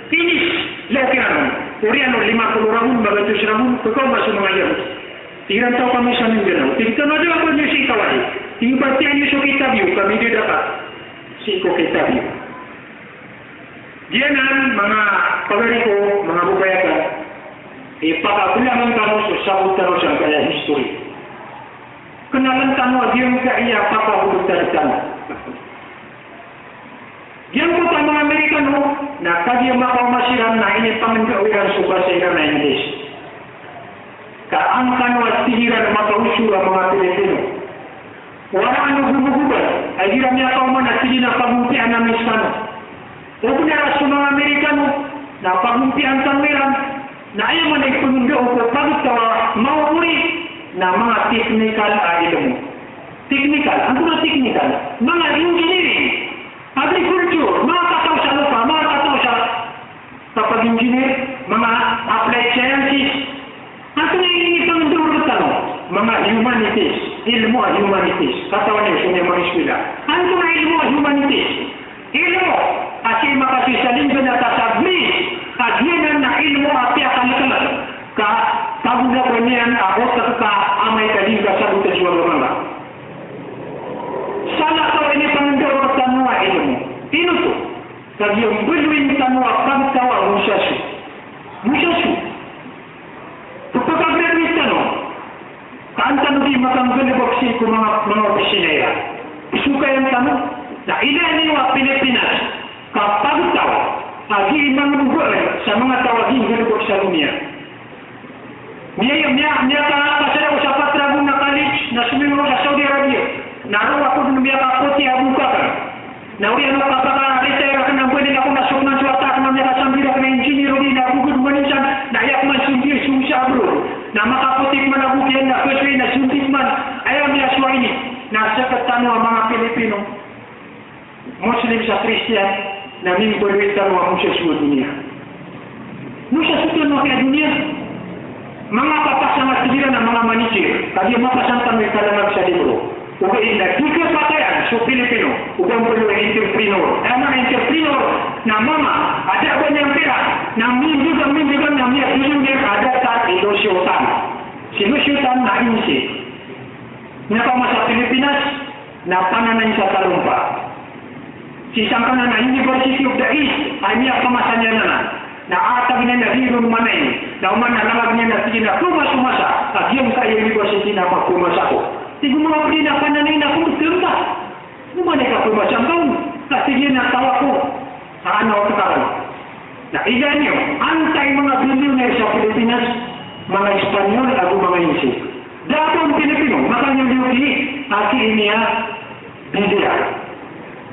finish law kiran on. Oriyan o lima polo ragon, magatos ragon, pkaoma so manga Yahudi. Tig iran, taw kami sa Mindanao. Tig tano a da a ba niyo sii kawai. Tig iran, batiya niyo so kitab iyo, kami di dapat sii ko kitab iyo. Giyanan, manga pagari ko, manga babay akn, ipakablangan tano so sabot tano sangkaya history. Knaln tano a giyangkaya pakabotad tano. Giyangkoto a manga Amerikano, na kagiya makaoma siran na inipangndao iran so basa iran a English. Ka Angkano a tig iran a makaoso a manga Pilipino. Waraan o gomogoban a igira miyakaoma na tig iran a pagompian ami skano. O bnar a so manga Amerikano na pagompian tano iran, na aya man i pngndao ko pagtaw a maopori na manga teknikal a ilmo. Teknikal, antonaa teknikal? Manga engineering, agriculture, manga kataw sa lopa, manga kataw sa kapag-engineer, manga applied sciences. Antonaa i pangndao rktano? Manga humanities, ilmo a humanities. Katawan iyo so manga iskuwila. Antonaa i ilmo a humanities? Ilmo a sii makasoy sa linggan a taas a Greece, a giyanan na ilmo a piyakalklk ka pagolagan iyan a otak ka amay ka di ngka sabota so agama ngka. Salakaw a inipangndao rktano a ilmo. Ino oto? Kagiya mbaloyin tano a pagtaw a mosaso. Mosaso. Pphakagraduate tano, ka an tano di makanggalbk sii ko manga, manga opisina iran. Pzokayan tano, na ilaya niyo a Pilipinas, ka pagtaw a gii mangmbgan sa manga taw a gii nggalbk sa doniya. Miya, miya, miyaka, pasad ako sa pat ragon a college na somiyong roo sa Saudi Arabia. Na roo ako dn miyakapoti a bok akn. Na oriyan o kapaka-retire akn na mbaloy ako na so pman so wata akn na miyakasambi rakn a engineer odi na bogd man insan, na aya pman sombi, sombi sa abroad. Na makapoti pman a bok iyan na kasoy na sombi pman. Aya miyasowa ini na sktano a manga Pilipino, Muslim sa Kristiyan, na mimbaloy tano a mosaso a doniya. Mosaso tano a doniya. Manga papasang a tig iran a manga manager, kagiya mapasang tano i kalangag sa libro. Ogaid na di kapakayan so Pilipino o ba mbaloy a entrepreneur. Aya maana a entrepreneur na mama a da a ba niyan pira, na mindigan, mindigan na miya-billionaire a datar i loss o tan. Si loss o tan na insi. Miyapamasa Pilipinas, na pananayan sa Talompa. Sii sangkanan a University of the East, a miyapamasa niyan anan. Na atag iyan a di ron manay, na oman na langag iyan a tig iyan a pmasa, a giyangkaya university na pmasa ko. Tig o manga pd na pananayan a pmbtng ka. Oman i kapmasa ngka on, ka tig iyan a taw ako. Ano, tatakan. Na ilaya niyo, antaa i manga billionaire sa Pilipinas, manga Espanyol ago manga Insi. Da a ba on Pilipino, makaniyo liyo di, aki ini a bilya.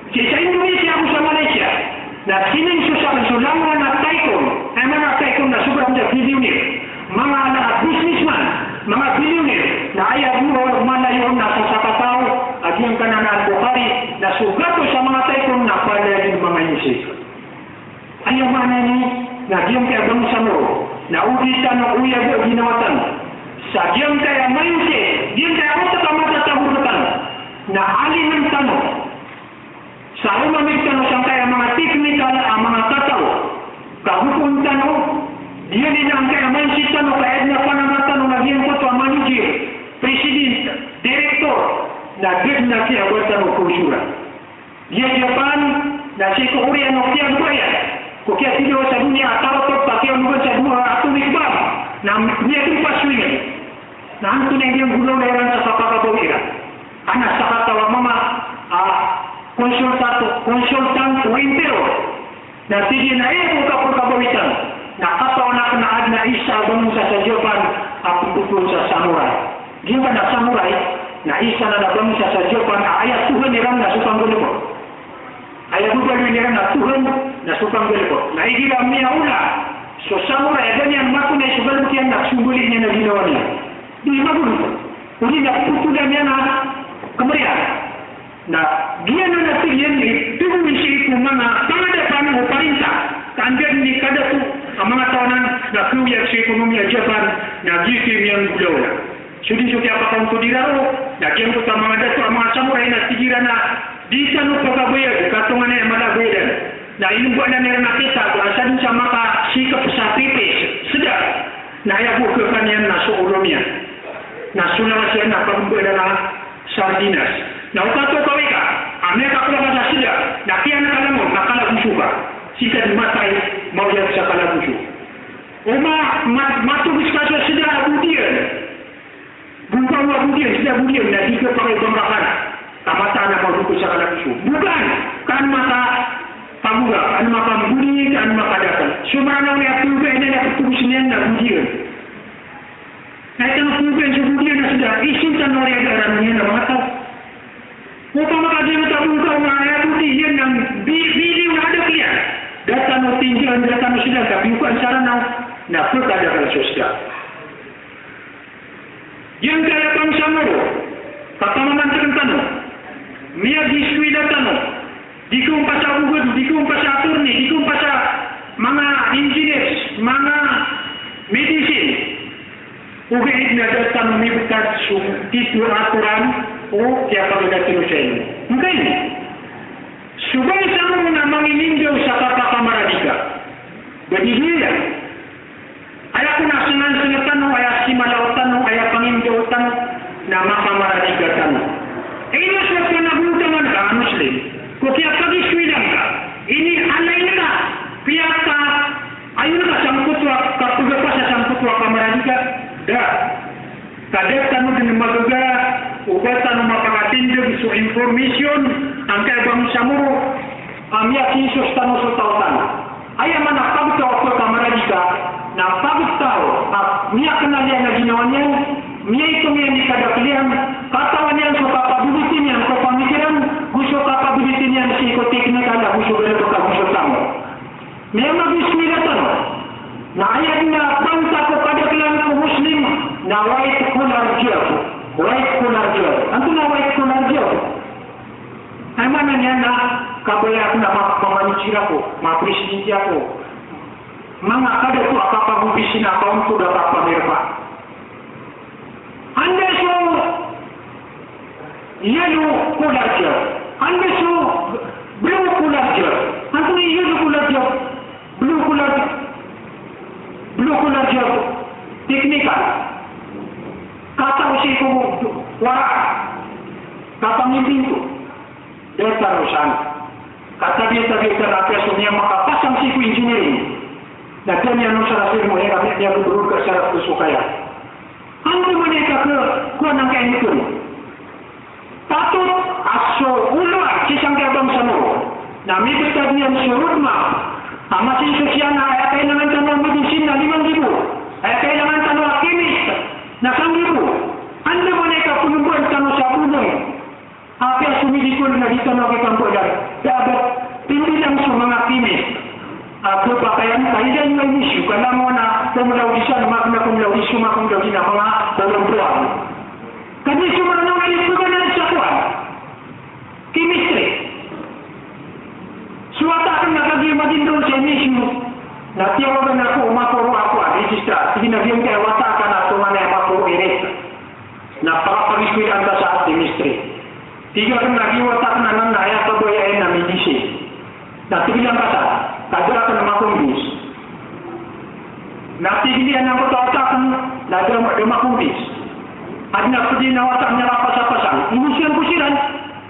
Sii sa Indonesia ago sa Malaysia, na sining so sakn so langowan a tycoon, aya maana a tycoon na sobra a billionaire. Manga ala a businessman, manga billionaire, na aya bo a mala iyan na sa sakataw a giyangkanan a Al-Bukhari, na so gatos a manga tycoon na palaya dn manga Insi. Aya maana ini na giyangkaya bangsa Moro, na o di tano oyag a ginawa tano sa giyangkaya mindset, giyangkaya otak a matatago rktano, na alingn tano sa romamig tano sangkaya manga teknikal a manga kataw. Ka gopoon tano, giyanan angkaya mindset tano, ka aya dn a panama tano na giyangkoto a manager, president, director, na da dn a kiyabaw tano ko osora. Giya Japan, na sii ko oriyan o kiyagobaya ko kiyathidawa sa doniya a tarotop a kiyaonogan sa doniya a atomic bomb, na miyadn pasoy niyan. Na antonaa i giyangkoto a golaola iran sa kapakabawi iran? Ana sakataw a mama a consultant, consultant o emperor. Na tig iyan a aya bo kapakabawi tano na katawan akn a adn a isa a bangsa sa Japan a pphotol sa samurai. Giyangkanan a samurai na isa anan a bangsa sa Japan a aya tohan iran na so panggalbk. Aya babaloy iran a tohan na so panggalbk. Na igira miyaola so samurai a da niyan matonay so galbk iyan na sombali niyan a ginawa niyan. Di magogot. Odi na ppotolan iyan a kmr iyan. Na giyanan a tig iyan i tig o isa ko manga pangadapan o parinta ka anda dn i kadato a manga taw anan na kaoyag sa ekonomiya a Japan, na giyoto i miyanggolawla. So dn so kiyapakaontod iran roo, na giyangkoto a manga dato a manga samurai na tig iran a di tano pagabayad ka tonganay a mala a bayadan. Na inimbaanan iran a kitab a sadn sa makasikap sa pipis, sda. Na aya bo khakan iyan na so olo niyan. Na so langas iyan na pagmbaanan a sardinas. Na o kato kawika a miyakakowa ka sa sda, na kiyan ka langon na kalagoso ka. Sii ka dn matay, maoyag sa kalagoso. O ma, ma, matogos ka sa sda a bodiyan. Bo ka o a bodiyan, sda a bodiyan, na di ka pakay bangkakan. Ka mataan a maogos ka sa kalagoso. Bo ka an, ka an makapagora, an makambodi, ka an makadakl. So Mranaw niyan a togos iyan na bodiyan. Aya tano pogowaan so bodiyan a sda, isin tano riya a darani niyan a manga taw. Opama ka di tano pogowaan a aya bodi iyan na bi-, biliyon a adakel iyan. Da tano tindian, da tano sda, ka biyokaan sa Ranaw, na pekadakel so sda. Giyangkaya bangsa Moro, kapamamantegen tano, miyagiskuwila tano, di ko mpasa abogado, di ko mpasa attorney, di ko mpasa manga engineers, manga medicine. Ogaid na da tano mibetad so titho a atoran o kiyapagagatin o sa ilmo. Angkaini, so bangsa Moro na manginindaw sa kapakamaradika. Badigiya. Aya kon a sengan-sengan tano, aya simalaw tano, aya pangindaw tano, na makamaradika tano. Ino so panagontangan ka a Muslim ko kiyapagisuwilan ka, ini alay ka, piyaka, ayon ka sangkoto a kapegapasa sangkoto a kamaradika, da. Ka da tano den magaga o ba tano mapakatindeg so information angkaya bangsa Moro a miyakinsos tano so taw tano. Aya maana pagtaw a pekamaradika na pagtaw a miyakenal iyan a ginawa niyan, miyaitong iyan i kadakel iyan, katawan iyan so kapability niyan ko pamikiran, go so kapability niyan sii ko technical, ago so galebek, ago so tamok. Miyamagiskuwila tano. Na aya den a bangsa ko kadakelan ko Muslim na white collar job. White collar job. Antonaa i white collar job? Aya maana niyan na kabaya aken a ma-, mamanager ako, mapresidente ako, manga kadato a kapagobisina, kaontod a kapamirma. Anda so yellow collar job? Anda so blue collar job? Antonaa i yellow collar job? Blue collar, blue collar job, technical. Kataw sii ko waraan, kapangimbinto. Da tano san. Katabiya-tabiya tano a piya so miyamakapasang sii ko engineering. Na da niyan on sa rasir mo, eh, kami niyan beberod ka sa rasir so kaya. Antonaa i maana i ka ke, kowan angkaya ito. Patot a so oloan sii sangkaya bangsa Moro na mibetad iyan so roadmap a masinso siyan a aya kailangan tano a medicine na lima nggibo, aya kailangan tano a chemist na sanggibo. Antonaa i maana i ka pelemboan tano sa bolong a piya so medical na di tano a kitambolan. Da a ba timbilang so manga chemist a pepakayan ka, ida iyo a inisyo ka langowan a kumlawd isa, manga kumlawd iso, manga kumlawd ina, manga bolong dowa. Ka di so manga na di peganad sa kowan, chemistry. So wata aken na kagiya magindaw sa inisyo na tiyawagan ako o maporo ako a registrar. Tig iyan a giyangkaya wata aken na tonganay a maporo irit. Na pakapagiskuwilaan ka sa chemistry. Tig aken a giya wata aken anan na aya kabaya iyan na medicine. Na tig iyan ka sa, ka da aken makombis. Na tig iyan a angkoto a wata aken na da, da makombis. Aden a ped iyan a wata aken a kapasapasang. Inosiyan ko siran.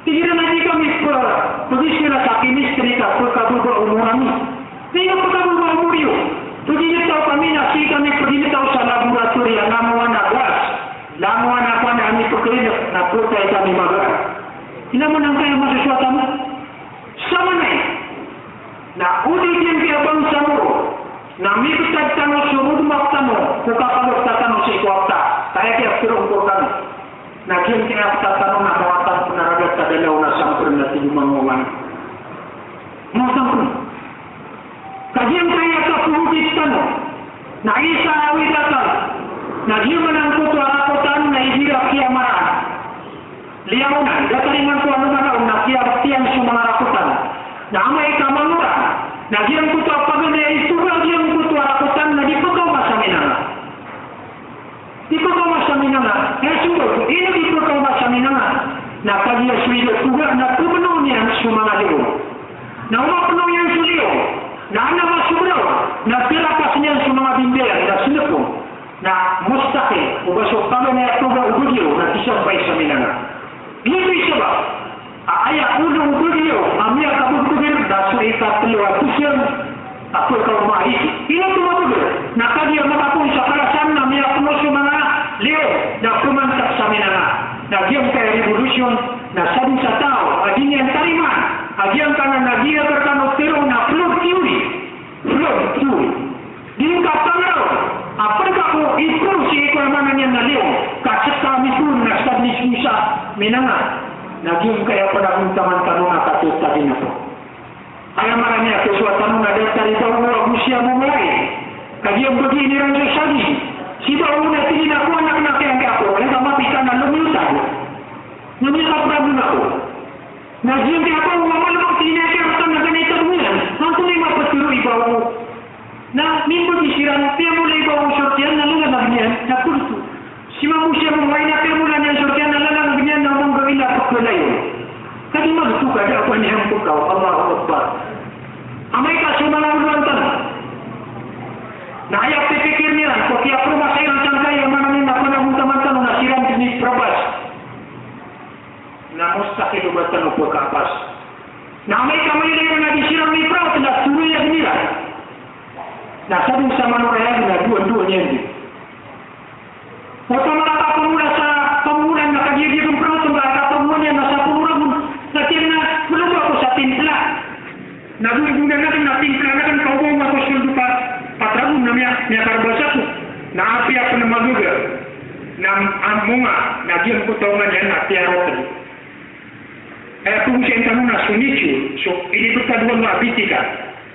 Tig iran a di kami pe-, pegiskuwila sa chemistry ka pekababa o omor ami. Di na pekababa o omor iyo. Peginetaw kami na sii kami peginetaw sa laboratory a langowan a gas. Langowan a kowan a ami peklinek na potay kami magaan. Ino man angkaya masosoat ami? Samanaya na o di giyangkaya bangsa Moro na mibetad tano so roadmap tano ko kapagapta tano sii ko apta. Ka aya kiyaptero ko tano na giyangkaya apta tano na mawatan pen a ragat a dalaw na sampren a tig o manga oman. Mawatan pen. Ka giyangkaya kapogodit tano na isa a awid akal na giya man angkoto a rakotan na igira kiyamaraan. Liyawanan, da tariman ko ano man on na kiyabtiyan so manga rakotan. Na amay ka mangoran, na giyangkoto a paganay a itoga giyangkoto a rakotan na di pekaoma sa minanga. Di pekaoma sa minanga. Aya sombag, ino di pekaoma sa minanga? Na kagiya so ida toga na pemeno niyan so manga liyo. Na o mapeno iyan so liyo, na ana masobra on, na terapas niyan so manga bimbiyan, na senepon. Na mustahil o ba so paganay a toga o ba giyo na di sampay sa minanga. Giyoto i sabap a aya olo o ba giyo a miyakabegbeged na so ikatelo a dosiyam a pekaoma a ito. Ino tomabeged? Na kagiya makapoon sa kalasan na miyapeno so manga liyo na pemantak sa minanga. Na giyangkaya revolution na sadn sa taw a di niyan tarimaan a giyangkanan a giya rkano tero na floor theory. Floor theory. Di ngka pangaraw a pd ka ko Iporo sii ko aya maana niyan na liyo, ka seka miporo na seka di seka minanga. Na giyangkaya panagontaman tano na katharo tano na to. Aya maana niyan, kasowa tano na datar i baw o ago sii a mowai. Kagiya mbegi iran so sagi. Si baw o na tig iyan a ko anak na kiyangkaya ko, aya ka mapita na lomiyotad. Na miyakaproblem ako. Na giyangkaya baw o a mala a tig iyan a kiyaratan na ganay tadong iyan. Antonaa i mapetharo i baw o. Na mimbegi siran, piyamolai i baw o short iyan na lalanag iyan, na photo. Si mambo siya mambo, aya na piyamolai niyan short iyan na lalanag iyan na manggawi na pekelayon. Ka di magoto ka, da a ba niyan pekaw, Allahu Akbar. Amay ka so manga olowan tano. Na aya pipikir iran, ko kiyapromasay iran sangkaya, maana niyan na panagontaman tano na siran dn i prabas. Na mustahil o ba tano pekapas. Na amay ka mailay iran a di siran mipraot na toroy a gn iran. Na sadn sa manoraya na dowa-dowa niyan di. Oto manga kapamola sa pamola na kagiya di pn praot, manga kapamola niyan na sa pamola mo. Na tiyan na maloba ko sa timpla. Na gogona na, na timpla na kan kaoba-oba ko soldo pa, pat ragon na miya, miyakarabasa ko. Na apiya pn magaga. Na am-, amonga, na giyangkoto a ongka niyan na piyarotn. Aya pagosay tano na so nature, so inibtad o Allah a bitika,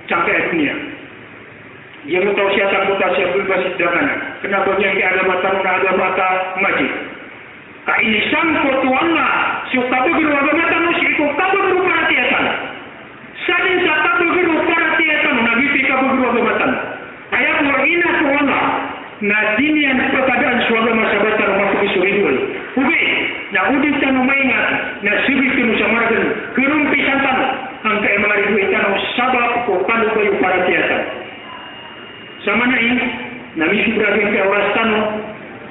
sangkaya doniya. Giyangkoto a siya sangkoto a siya Abdul Basit Dangana. Kna ba giyangkaya agama tano na agama a magic. Ka inisangkot o Allah so kabagr o agama tano sii ko kabagr o paratiyaya tano. Sadn sa kabagr o paratiyaya tano na giyoto i kabagr o agama tano. Aya bo a inako o Allah na di niyan pkadaan so agama sa ba tano mapagsoridoi. Ogaid na o di tano maingat na sbay tano sa margn, karompisan tano angkaya manga ridoay tano sabap ko kalobay o paratiyaya tano. Sa maana i, na misobra giyangkaya oras tano,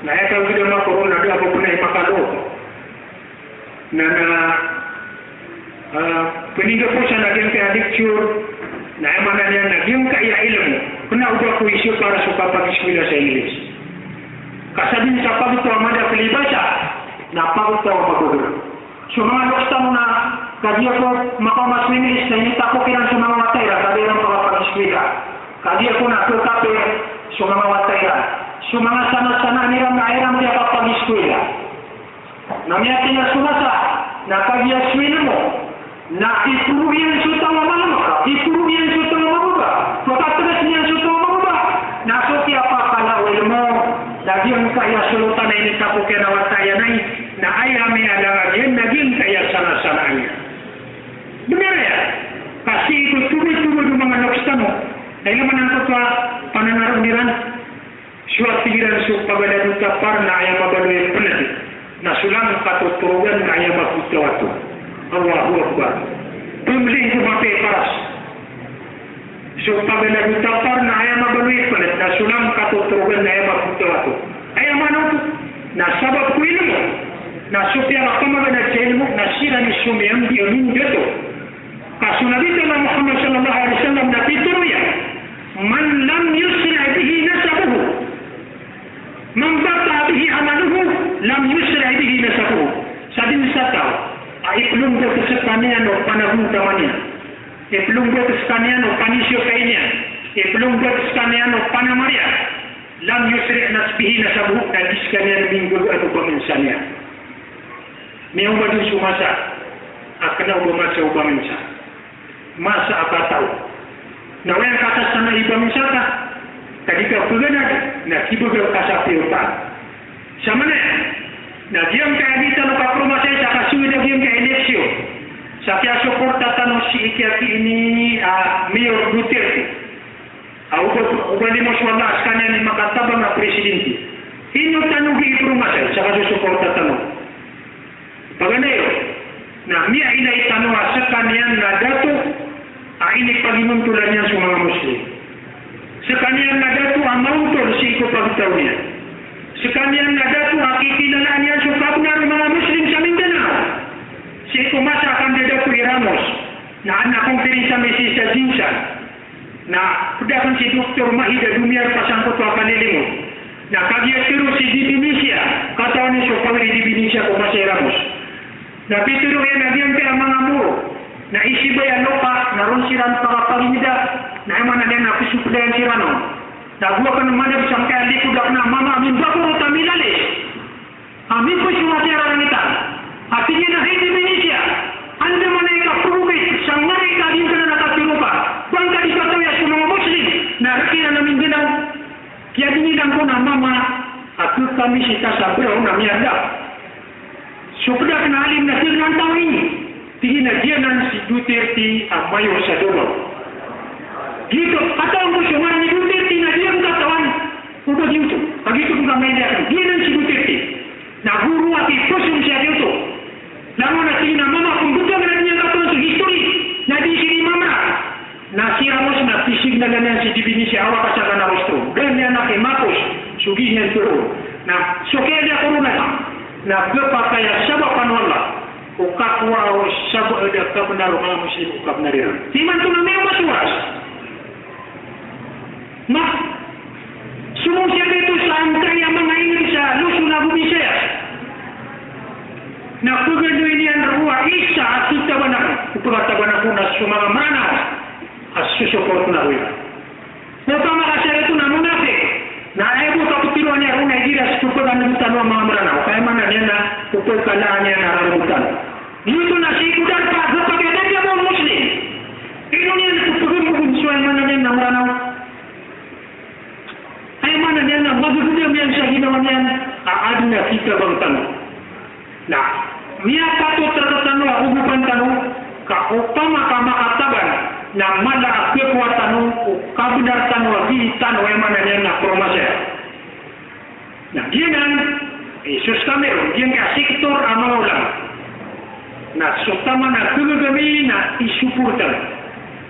na aya kawida makaroon na da a ba pn a i makaloob. Na, na, ah, pninggaposan a giyangkaya lecture, na aya maana niyan na giyangkaya ilmo, kna o ba ko isio para so kapagiskuwila sa English. Ka sadn sa pagtaw a madakl i basa, na pagtaw a mabagr. So manga loks tano na kagiya ko makaoma so English na initapok iran so manga wata iran, ka da iran pakapagiskuwila. Kagiya ko na kekapir so manga wata iran. So manga sanad-sanad iran na aya iran piyakapagiskuwila. Na miyatig a so masa, na kagiya so ilmo, na iporo iyan so taw a manga maka, iporo iyan so taw a manga maka, pakategas iyan so taw a manga maka, na so kiyapakala o ilmo, na giyangkaya solotan a initapok iyan a wata iyan ai, na aya miyalangag iyan, na giyangkaya sana-sana iyan. Bnar aya, ka sii ko toba-toba o manga loks tano, na ilay man angkoto a pananaron iran. So a tig iran so paganad o tapar na aya mabaloy a pnd, na so langkat o torogan na aya mapotaw a to. Allahu Akbar. Pmling ko mapiya i paras. So paganad o tapar na aya mabaloy a pnd, na so langkat o torogan na aya mapotaw a to. Aya maana oto, na sabap ko ilmo. Na so piyakapamaganad sa ilmo, na siran i somiyambiyambing dato. Ka so Nabi tano a Muhammad sallallahu alaihi wasallam na pitharo iyan, "Man lam yusri' bihi nasabuhu, man bata'a bihi amaluhu, lam yusri' bihi nasabuhu." Sadn sa taw a iplombot skaniyan o panagontaman iyan, iplombot skaniyan o panisiyokai niyan, iplombot skaniyan o panamar iyan, lam yusri' nas-, bihi nasabuhu, na di skaniyan minggagaan o bangsa niyan. Miyaoma dn so masa a kna o ba masa o bangsa. Masa a kataw. Na aya katasana i bangsa ka, ka di ka paganad, na kibagal ka sa piyotan. Sa maana, na giyangkaya di tano kapromasay sa kasowid a giyangkaya eleksyon. Sa kiyasoporta tano si iki-, aki ini, ah, Mayor Duterte. A, o ba, o ba limo so Allah a skaniyan i makatabang a presidente. Ino tano gii promasay sa kasosoporta tano. Paganay ron, na miyailay tano a skaniyan na dato a inipaginontolan iyan so manga Muslim. Skaniyan na dato a maontol sii ko pagtaw niyan. Skaniyan na dato a kikinalaan iyan so kabnar o manga Muslim sa Mindanao. Sii ko masa a kandadato i Ramos, na adn a konferensya a miyasii sa Jinsan. Na pd akn si Doktor Mahida Dumiyar pasangkoto a kalilimo. Na kagiya tharo si Dibinisya, katawan iyo so power i Dibinisya ko masa i Ramos. Na pitharo iyan a giyangkaya manga Moro na isibay a lopa, na ron siran pakapaginda, na aya maana niyan na psoplayan siran on. Na go akn madakl sangkaya likod akn a mama a mimbagor o ta milalis a mipos o matiya rarangitan. A tig iyan a hay Indonesia, anda man i kapagogit sa ngari ka di ngka na kapiropa, ba ngka di katawi a so manga Muslim na rk iran a Mindanao. Kiyadingidan ko na mama a kekami si ta sa beraw na miyarda. So pd akn a alim na tig iyan a antaa ini, tig iyan a giyanan si Duterte a mayor sa Davao. Giyoto, katawan ko so ngaran i Duterte na di akn katawan o ba giyoto. Kagiya giyoto pn ka mailay akn, giyanan si Duterte. Na goro a kiposon siya giyoto. Langon a tig iyan a mama ko mbtad a di niyan katawan so history na di siran imamra. Na si Ramos na pisignal iyan si Debini si Awaka sa kana rostro. Da niyan a kimapos so gii niyan toroon. Na so kiyaliya ko ron na, na khapakay a sabap o Allah o kakowa o sabap a da kabnar o manga Muslim o kabnar iran. Sii man oto na miyaoma so oras. Na somong siya kito sa angkaya manga ingd sa Luzon ago Visayas. Na pagaloy niyan roo a isa a kitaban ako, o pagataban ako na so manga Mranaw a sosoport na roo iran. Opama ka siya rito na monafik, na aya bo kaptharoa niyan roo na igira so pagandod tano a manga Mranaw, ka aya maana niyan na pagkalaan iyan a rarabot tano. Giyoto na sii ko darpa a kapagandod a manga Muslim. Ino niyan pagambogn so aya maana niyan na Mranaw. Aya maana niyan na magagdam iyan sa ginawa niyan a adn a kitabang tano. Na miyapatot rktano a ogopan tano ka opama ka makataban na mala a khakowa tano o kabnar tano a gii tano, aya maana niyan na promise. Na giyanan, eh, so Cameroon, giyangkaya sektor a manga ulama. Na so taman a khagagami na isuporta.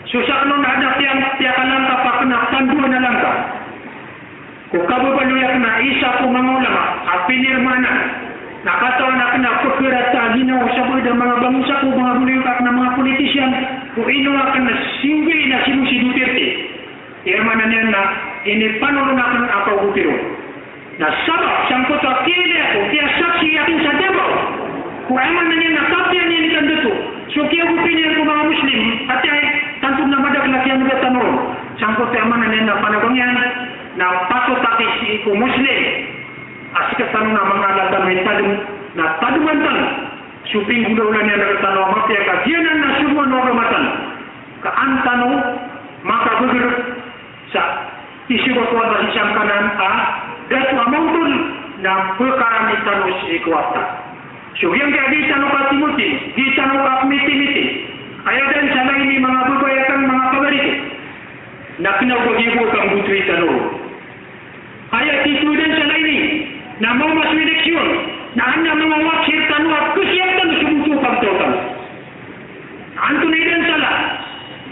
So sakn on na adn a piya, piyakalangkap akn a pandoan a langkap ko kababaloy akn a isa ko manga ulama a pinirma anan. Na katawan akn a pkharata a ginawa o sabaad a manga bangonsa ko manga baloy akn a manga politician, ko ino akn a singgay na sino si Duterte. Aya maana niyan na inipanolon akn a kaogopi ron. Na sabap sangkoto a kiyailay ako, kiyasaksi akn sa Davao. Ko aya maana niyan na kapiya niyan i kandato so kiyaogopi niyan ko manga Muslim, ati ay tanto na madakl a kiyandato tano ron. Sangkoto aya maana niyan na panabang iyan na patot a ki sii ko Muslim a sktano na manga ala tano i tadm, na tadman tano so pinggolawla niyan rktano a mapiya ka giyanan na sogoan o agama tano. Ka an tano makabagr sa isogo ko Allah sii sangkanan a dato a maontol na pkarani tano sii ko warta. So giyangkaya di tano katimoti, di tano kapmitimiti. Aya dn sa lain i manga babay akn, manga pagari ko, na kna o ba giya bo a kambotowi tano. Aya tito dn sa lain i, na maoma so eleksyon, na adn a manga waksir tano a khasiyap tano so boto o pagtaw tano. Antonaa i dn sa la,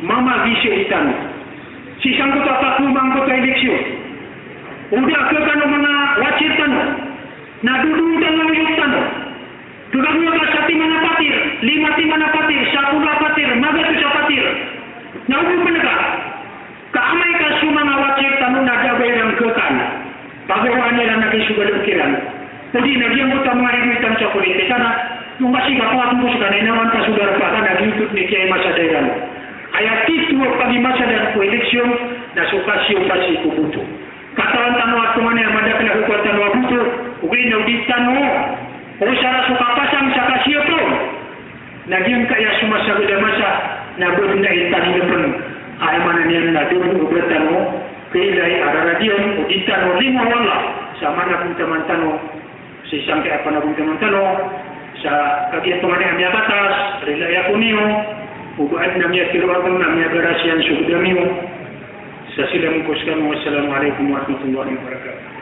mamagiza i tano sii sangkoto a kakowa angkoto a eleksyon. O da a khakano manga waksir tano, na dodon tano a oyot tano. Khagaga ka sa timan a patir, lima timan a patir, sapolo a patir, magatos a patir. Na ogopan ka. Ka amay ka so manga waksir tano na da a ba iran khakan, pagawaan iran a kisogalbk iran. Odi na giyangkoto a manga ridoay tano sa politika na, o masi ka pawat mbo ska na inawan ka so darpa ka na giyoto dn i kiyaimasa da iran. Aya tito a pagimasadan ko eleksyon na so kasiyopa sii ko boto. Katawan tano a tonganay a madakl a khakowa tano a boto, ogaid na o di tano osara so kapasang sa kasiyopa on. Na giyangkaya so masagad a masa na ba dn a itagilpn, aya maana niyan na da bo o ba tano kailay a raradiyan o di tano limo o Allah sa managontaman tano sii sangkaya panagontaman tano. Sa kagiya tonganay a miyakatas, rilai ako niyo o ba adn a miyatharo akn na miyagarasiyan so gdam iyo. Sa silam ko skano, wassalamu alaikum warahmatullahi wabarakatuh.